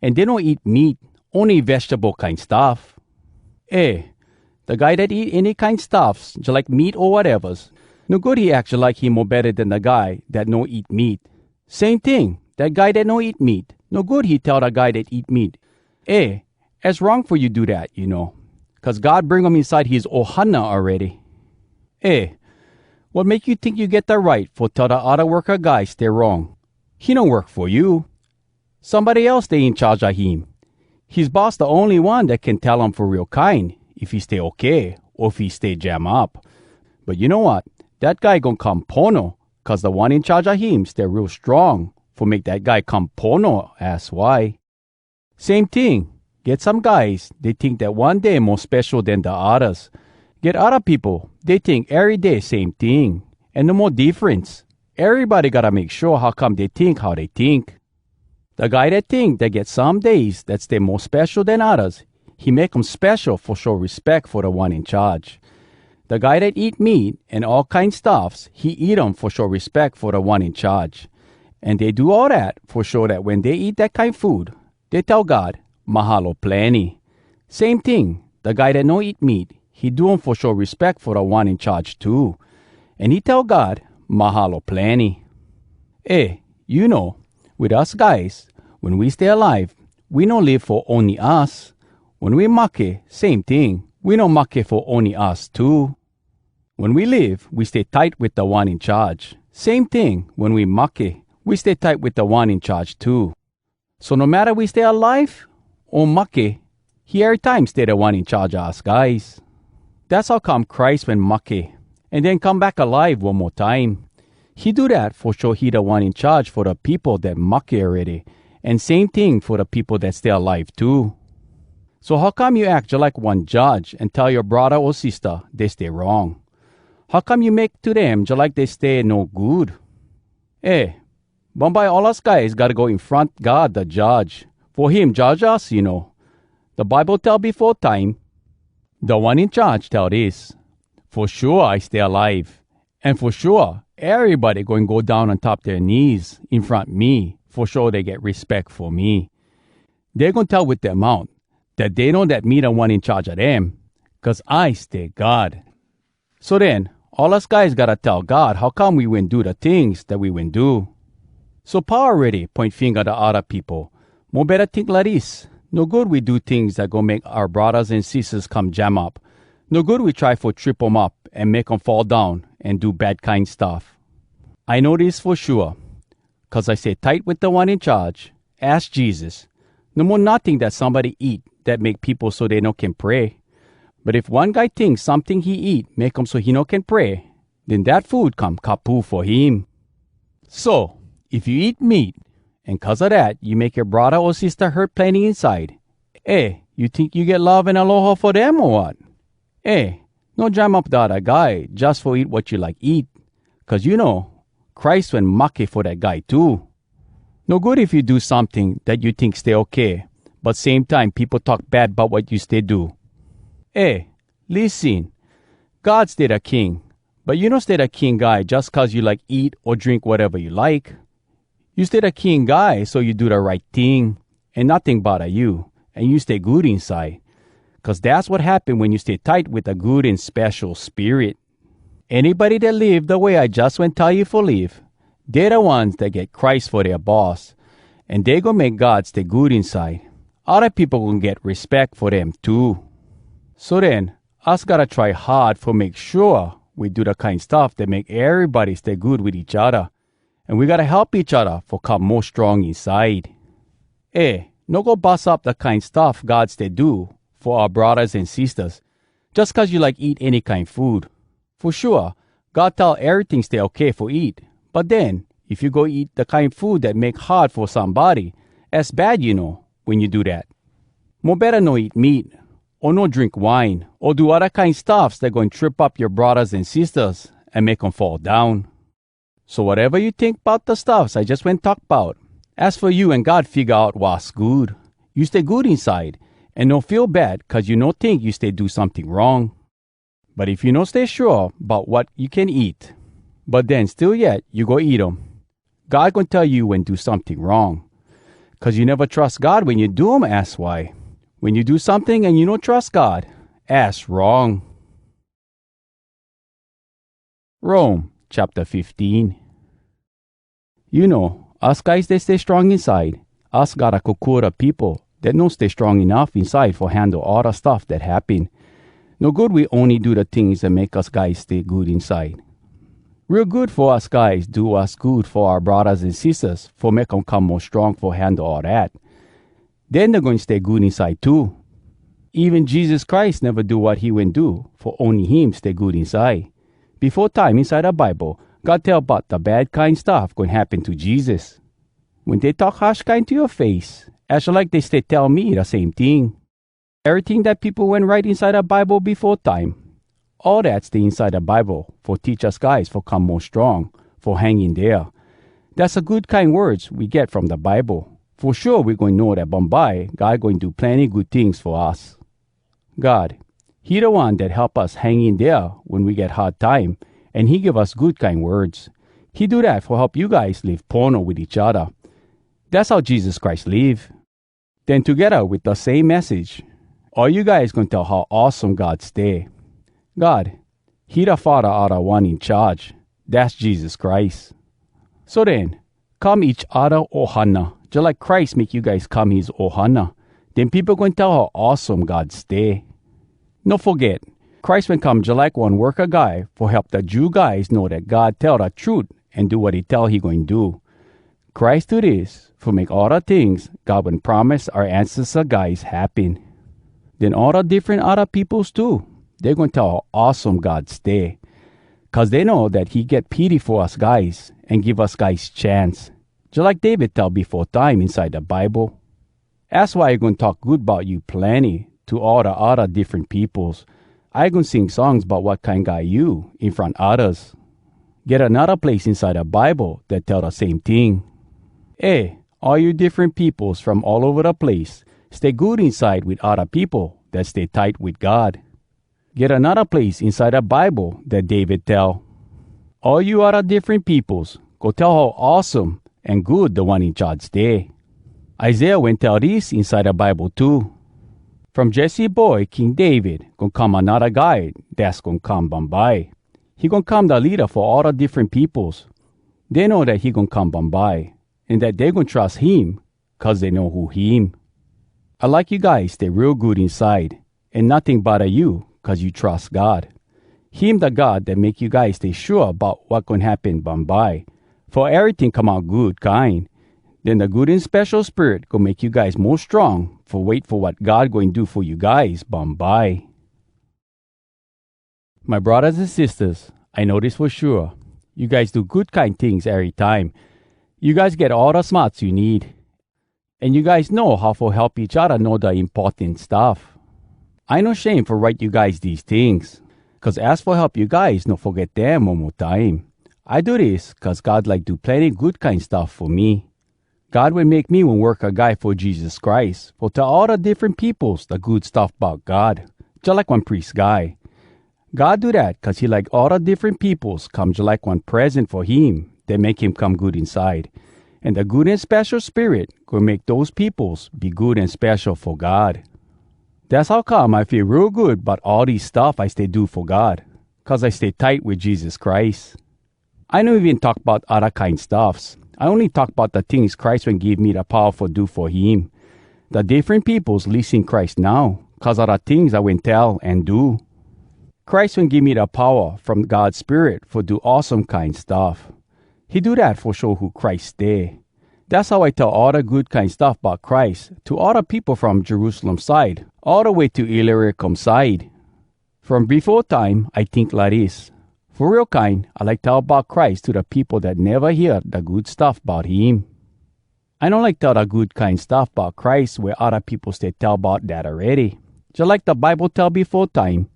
an dey no eat meat, ony vegetable kine stuff. Eh, da guy dat eat any kine stuffs, jalike meat o watevas, no good he ack jalike he mo betta den da guy dat no eat meat. Same ting, dat guy dat no eat meat, no good he tell da guy dat eat meat, "Eh, az wrong fo you do dat, you know, cuz God bring um inside his ohana awready." Eh, wat make you tink you get da right fo tell da odda worka guy stay wrong? He no work fo you. Somebody else stay in charge a him. His boss da ony one dat can tell um fo real kine if he stay okay o if he stay jam up. But you know wat? Dat guy goin come pono, cuz Da One In Charge a him stay real strong fo make dat guy come pono, az why. Same ting, get some guys, dey tink dat one day mo spesho den da oddas. Get odda peopo, dey tink ery day same ting, an no mo diffrence. Erybody gotta make shua how come dey tink how dey tink. Da guy dat tink dat get some days dat stay mo spesho den oddas, he make um spesho fo show respeck fo Da One In Charge. Da guy dat eat meat an all kine stuffs, he eat um fo show respeck fo Da One In Charge. An dey do all dat fo show dat wen dey eat dat kine food, dey tell God, "Mahalo plenny." Same ting, da guy dat no eat meat, he do um fo show respeck fo Da One In Charge too. An he tell God, "Mahalo plenny." Eh, you know, wit us guys, wen we stay alive, we no live fo ony us. Wen we mahke, same ting, we no mahke fo ony us too. Wen we live, we stay tight wit Da One In Charge. Same ting, wen we mahke, we stay tight wit Da One In Charge too. So no matta we stay alive o mahke, he erytime stay Da One In Charge a us guys. Dass how come Christ wen mahke, an den come back alive one mo time. He do dat fo show he Da One In Charge fo da peopo dat mahke awready, an same ting fo da peopo dat stay alive too. So how come you ack jalike one judge an tell yoa braddah o sistah dey stay wrong? How come you make to dem jalike dey stay no good? Eh, bumbye all us guys gotta go in front God da Judge, fo him judge us, you know. Da Bible tell befo time, Da One In Charge tell dis, "Fo shua I stay alive, an fo shua erybody goin go down on top dea knees in front me fo show dey get respeck fo me. Dey goin tell wit dea mout dat dey know dat me Da One In Charge a dem, cuz I stay God." So den, all us guys gotta tell God how come we wen do da tings dat we wen do. So pau awready poin finga da odda peopo. Mo betta tink lidis: no good we do tings dat goin make oua braddahs an sistahs come jam up. No good we try fo trip um up an make um fall down an do bad kine stuff. I know dis fo shua, cuz I stay tight wit Da One In Charge, az Jesus. No mo notting dat somebody eat dat make peopo so dey no can pray. But if one guy tings someting he eat make um so he no can pray, den dat food come kapu fo him. So, if you eat meat, an cuz a dat you make yoa braddah o sistah hurt plenny inside, eh, you tink you get love an aloha fo dem, o wat? Eh, no jam up da odda guy jus fo eat wat you like eat, cuz you know, Christ wen mahke fo dat guy too. No good if you do someting dat you tink stay okay, but same time peopo talk bad bout wat you stay do. Eh, lissen! God stay da King, but you no stay da king guy jus cuz you like eat o drink wateva you like. You stay da king guy so you do da right ting, an notting bodda you, an you stay good inside. Cuz dass wat happen wen you stay tight wit da Good An Spesho Spirit. Anybody dat live da way I jus wen tell you fo live, dey da ones dat get Christ fo dea Boss, an dey goin make God stay good inside. Odda peopo goin get respeck fo dem too. So den, us gotta try hard fo make shua we do da kine stuff dat make erybody stay good wit each odda, an we gotta help each odda fo come mo strong inside. Eh, no go bus up da kine stuff God stay do fo oua braddahs an sistahs, jus cuz you like eat any kine food. Fo shua, God tell eryting stay okay fo eat, but den, if you go eat da kine food dat make hard fo somebody, az bad, you know, wen you do dat. Mo betta no eat meat, o no drink wine, o do odda kine stuffs dat goin trip up yoa braddahs an sistahs an make um fall down. So wateva you tink bout da stuffs I jus wen talk bout, az fo you an God figga out wass good. You stay good inside, an no feel bad cuz you no tink you stay do someting wrong. But if you no stay shua bout wat you can eat, but den still yet you go eat um, God goin tell you wen do someting wrong. Cuz you neva trus God wen you do um, az why. Wen you do someting an you no trus God, az wrong. Rome chapter fifteen. You know, us guys dat stay strong inside, us gotta kokua da peopo dat no stay strong enuff inside fo handle all da stuff dat happen. No good we ony do da tings dat make us guys stay good inside. Real good fo us guys do wass good fo oua braddahs an sistahs fo make um come mo strong fo handle all dat. Den dey goin stay good inside too. Even Jesus Christ neva do wat he wen do fo ony him stay good inside. Befo time inside da Bible, God tell bout da bad kine stuff goin happen to Jesus. Wen dey talk harsh kine to yoa face, az jalike dey stay tell me da same ting. Eryting dat peopo wen write inside da Bible befo time, all dat stay inside da Bible fo teach us guys fo come mo strong, fo hang in dea. Dass da good kine words we get from da Bible. Fo shua we goin know dat bumbye God goin do plenny good tings fo us. God, he da One dat help us hang in dea wen we get hard time, an he give us good kine words. He do dat fo help you guys live pono wit each odda. Dass how Jesus Christ live. Den togedda wit da same message, all you guys goin tell how awesome God stay. God, he da Faddah a da One In Charge, dass Jesus Christ. So den, come each odda ohana, jalike Christ make you guys come his ohana. Den peopo goin tell how awesome God stay. No foget, Christ wen come jalike one worka guy fo help da Jew guys know dat God tell da trut an do wat he tell he goin do. Christ do dis fo make all da tings God wen promise oua ancesta guys happen. Den all da diffren odda peopos too, dey goin tell how awesome God stay, cuz dey know dat he get pity fo us guys an give us guys chance, jalike David tell befo time inside da Bible. Az why I goin talk good bout you plenny to all da odda diffren peopos. I goin sing songs bout wat kine guy you in front oddas. Get anodda place inside da Bible dat tell da same ting. Eh, all you diffren peopos from all ova da place, stay good inside wit odda peopo dat stay tight wit God. Get anodda place inside da Bible dat David tell, "All you odda diffren peopos, go tell how awesome an good Da One In Charge stay." Isaiah wen tell dis inside da Bible too, "From Jesse boy, King David, goin come anodda guy dass goin come bumbye. He goin come da leada fo all da diffren peopos. Dey know dat he goin come bumbye, an dat dey goin trus him, cuz dey know who him." I like you guys stay real good inside, an notting bodda you cuz you trus God. Him da God dat make you guys stay shua bout wat goin happen bumbye, fo eryting come out good kine. Den da Good An Spesho Spirit goin make you guys mo strong fo wait fo wat God goin do fo you guys bumbye. My braddahs an sistahs, I know dis fo shua: you guys do good kine tings erytime. You guys get all da smarts you need. An you guys know how fo help each odda know da importan stuff. I no shame fo write you guys dese tings, cuz az fo help you guys no foget dem one mo time. I do dis cuz God like do plenny good kine stuff fo me. God wen make me one worka guy fo Jesus Christ fo tell all da diffren peopos da Good Stuff Bout God, jalike one pries guy. God do dat cuz he like all da diffren peopos come jalike one present fo him dat make him come good inside. An da Good An Spesho Spirit goin make dose peopos be good an spesho fo God. Dass how come I feel real good bout all dis stuff I stay do fo God, cuz I stay tight wit Jesus Christ. I no even talk bout odda kine stuffs. I ony talk bout da tings Christ wen give me da powa fo do fo him. Da diffren peopos lissen Christ now cuz a da tings I wen tell an do. Christ wen give me da powa from God Spirit fo do awesome kine stuff. He do dat fo show who Christ stay. Dass how I tell all da good kine stuff bout Christ to all da peopo from Jerusalem side all da way to Illyricum side. From befo time I tink lidis: fo real kine, I like tell bout Christ to da peopo dat neva hear da good stuff bout him. I no like tell da good kine stuff bout Christ wea odda peopo stay tell bout dat awready. Jalike da Bible tell befo time,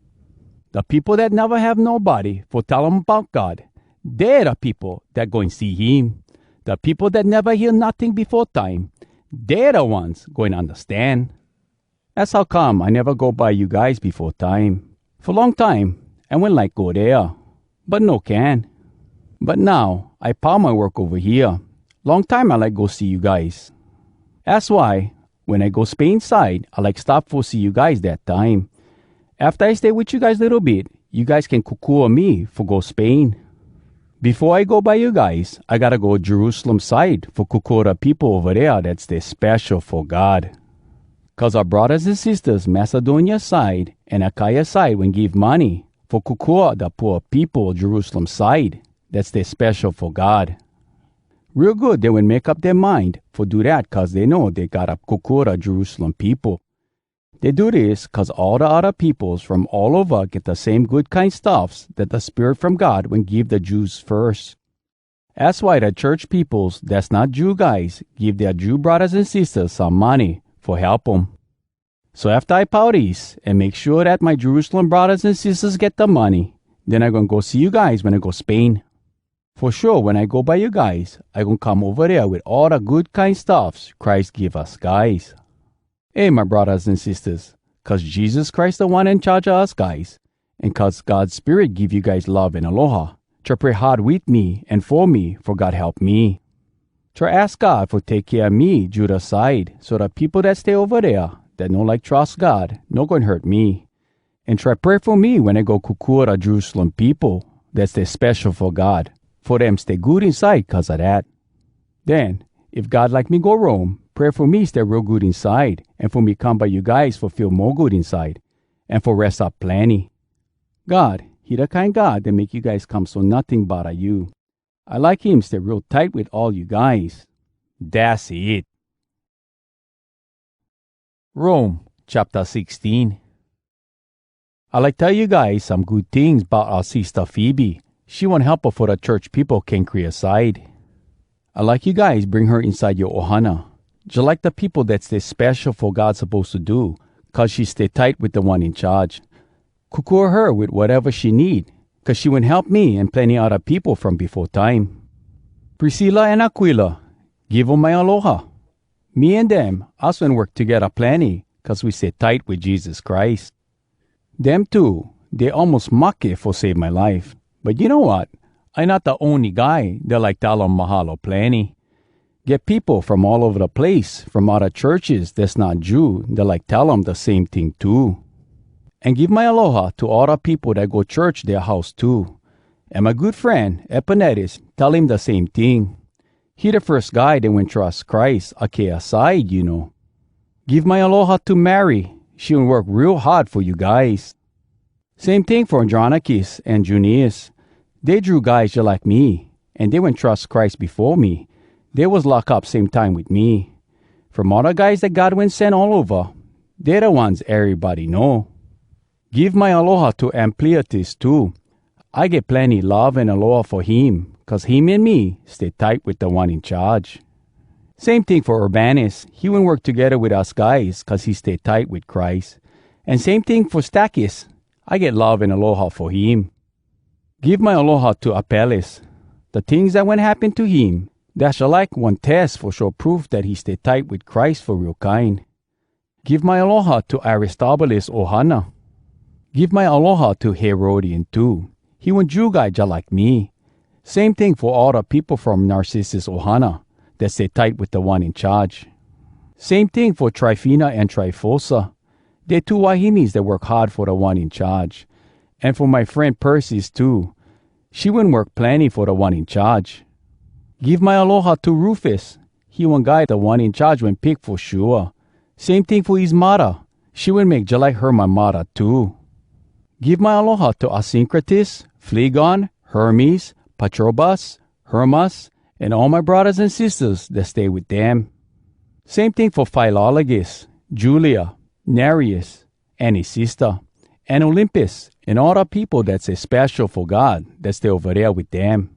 "Da peopo dat neva have nobody fo tell um bout God, dey da peopo dat goin see him. Da peopo dat neva hear notting befo time, dey da ones goin undastan." Az how come I neva go by you guys befo time. Fo long time, I wen like go dea, but no can. But now, I pau my work ova hea. Long time I like go see you guys. Az why, wen I go Spain side, I like stop fo see you guys dat time. Afta I stay wit you guys litto bit, you guys can kokua me fo go Spain. Befo I go by you guys, I gotta go Jerusalem side fo kokua da peopo ova dea dat stay spesho fo God. Cuz oua braddahs an sistahs Macedonia side an Akaia side wen give money fo kokua da pooa peopo Jerusalem side dat stay spesho fo God. Real good dey wen make up dea mind fo do dat cuz dey know dey gotta kokua da Jerusalem peopo. Dey do dis cuz all da odda peopos from all ova get da same good kine stuffs dat da Spirit from God wen give da Jews firs. Az why da church peopos dass not Jew guys give dea Jew braddahs an sistahs some money fo help um. So afta I pau dis an make shua dat my Jerusalem braddahs an sistahs get da money, den I goin go see you guys wen I go Spain. Fo shua, wen I go by you guys, I goin come ova dea wit all da good kine stuffs Christ give us guys. Eh, my braddahs an sistahs, cuz Jesus Christ Da One In Charge a us guys, an cuz God Spirit give you guys love an aloha, try pray hard wit me an fo me fo God help me. Try aks God fo take kea me Juda side, so da peopo dat stay ova dea, dat no like trus God, no goin hurt me. An try pray fo me wen I go kokua da Jerusalem peopo dat stay spesho fo God, fo dem stay good inside cuz a dat. Den, if God like me go Rome, pray fo me stay real good inside, an fo me come by you guys fo feel mo good inside, an fo res up plenny. God, he da kine God dat make you guys come so notting bodda you. I like him stay real tight wit all you guys. Dass it. Rome chapter sixteen. I like tell you guys some good tings bout oua sistah Febe. She one helpa fo da church peopo Kenkrea side. I like you guys bring her inside yoa ohana, jalike da peopo dat stay spesho fo God suppose to do, cuz she stay tight wit Da One In Charge. Kokua her wit wateva she need, cuz she wen help me an plenny odda peopo from befo time. Priscilla an Aquila, give um my aloha. Me an dem, us wen work togedda plenny cuz we stay tight wit Jesus Christ. Dem two, dey almos mahke fo save my life. But you know wat? I not da ony guy dat like tell um mahalo plenny. Get peopo from all ova da place, from odda churches dass not Jew, dat like tell um da same ting too. An give my aloha to all da peopo dat go church dea house too. An my good fren, Epenetus, tell him da same ting. He da firs guy dat wen trus Christ Akaia side, you know. Give my aloha to Mary. She wen work real hard fo you guys. Same ting fo Andronicus an Junias. Dey Jew guys jalike me, an dey wen trus Christ befo me. Dey was lock up same time wit me. From all da guys dat God wen sen all ova, dey da ones erybody know. Give my aloha to Ampliatus too. I get plenny love an aloha fo him, cuz him an me stay tight wit Da One In Charge. Same ting fo Urbanus, he wen work togedda wit us guys cuz he stay tight wit Christ. An same ting fo Stachys, I get love an aloha fo him. Give my aloha to Apelles. Da tings dat wen happen to him, dass jalike one tes fo show proof dat he stay tight wit Christ fo real kine. Give my aloha to Aristobulus ohana. Give my aloha to Herodion too. He one Jew guy jalike me. Same ting fo all da peopo from Narcissus ohana, dat stay tight wit Da One In Charge. Same ting fo Tryfena an Tryfosa. Dey two wahines dat work hard fo Da One In Charge. An fo my fren Persis too. She wen work plenny fo Da One In Charge. Give my aloha to Rufus. He one guy Da One In Charge wen pick fo shua. Same ting fo his muddah. She wen make jalike her my muddah too. Give my aloha to Asyncritus, Phlegon, Hermes, Patrobas, Hermas, an all my braddahs an sistahs dat stay wit dem. Same ting fo Philologus, Julia, Nereus, an his sistah, an Olympas, an all da peopo dat stay spesho fo God dat stay ova dea wit dem.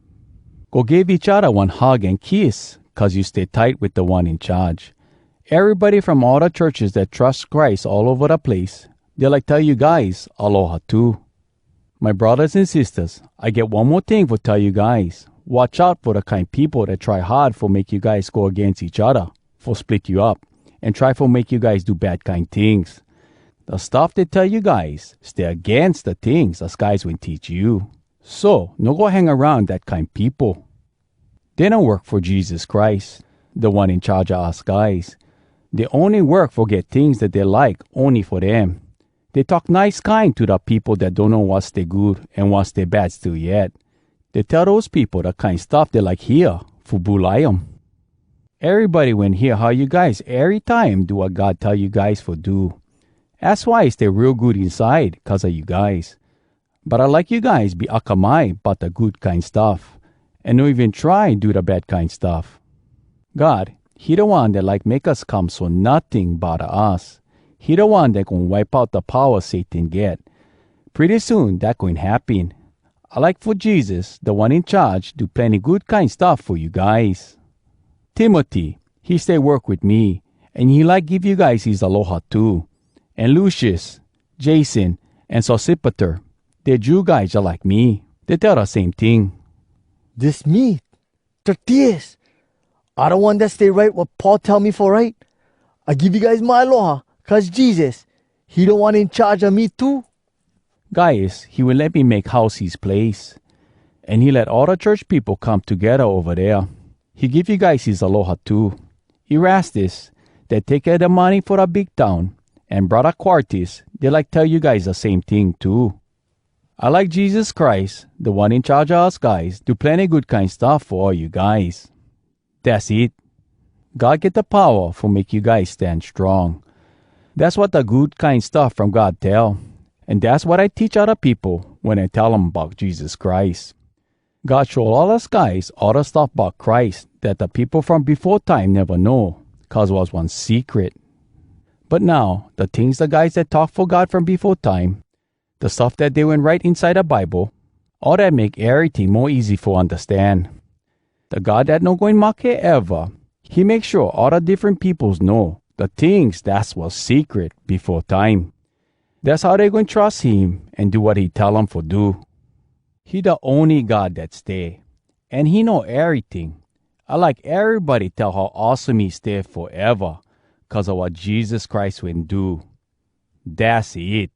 Go give each odda one hug an kiss, cuz you stay tight wit Da One In Charge. Erybody from all da churches dat trus Christ all ova da place, dey like tell you guys aloha too. My braddahs an sistahs, I get one mo ting fo tell you guys. Watch out fo da kine peopo dat try hard fo make you guys go agains each odda, fo split you up, an try fo make you guys do bad kine tings. Da stuff dey tell you guys stay agains da tings us guys wen teach you. So, no go hang aroun dat kine peopo. Dey no work fo Jesus Christ, Da One In Charge a us guys. Dey ony work fo get tings dat dey like ony fo dem. Dey talk nice kine to da peopo dat donno wha stay good an wha stay bad still yet. Dey tell dose peopo da kine stuff dey like hear fo bulai um. Erybody wen hear how you guys erytime do wat God tell you guys fo do. Az why I stay real good inside cuz a you guys. But I like you guys be akamai bout da good kine stuff, an no even try do da bad kine stuff. God, he da One dat like make us come so notting bodda us. He da One dat goin wipe out da powa Satan get. Pretty soon dat goin happen. I like fo Jesus, Da One In Charge, do plenny good kine stuff fo you guys. Timoty, he stay work wit me, an he like give you guys his aloha too. An Lucius, Jason, an Sosipater, dey Jew guys jalike me. Dey tell da same ting. Dis me, Tertius, I da one dat stay write wat Paul tell me fo write. I give you guys my aloha, cuz Jesus, he Da One In Charge a me too. Gaius, he wen let me make house his place, an he let all da church peopo come togedda ova dea. He give you guys his aloha too. Erastus, dat take kea da money fo da big town, an Braddah Quartus, dey like tell you guys da same ting too. I like Jesus Christ, Da One In Charge a us guys, do plenny good kine stuff fo all you guys. Dass it. God get da powa fo make you guys stan strong. Dass wat da Good Kine Stuff From God tell, an dass wat I teach odda peopo wen I tell um bout Jesus Christ. God show all us guys all da stuff bout Christ dat da peopo from befo time neva know, cuz was one secret. But now, da tings da guys dat talk fo God from befo time, da stuff dat dey wen write inside da Bible, all dat make eryting mo easy fo undastan. Da God dat no goin mahke eva, he make shua all da diffren peopos know da tings dass was secret befo time. Dass how dey goin trus him an do wat he tell um fo do. He da ony God dat stay, an he know eryting. I like erybody tell how awesome he stay foeva cuz a wat Jesus Christ wen do. Dass it!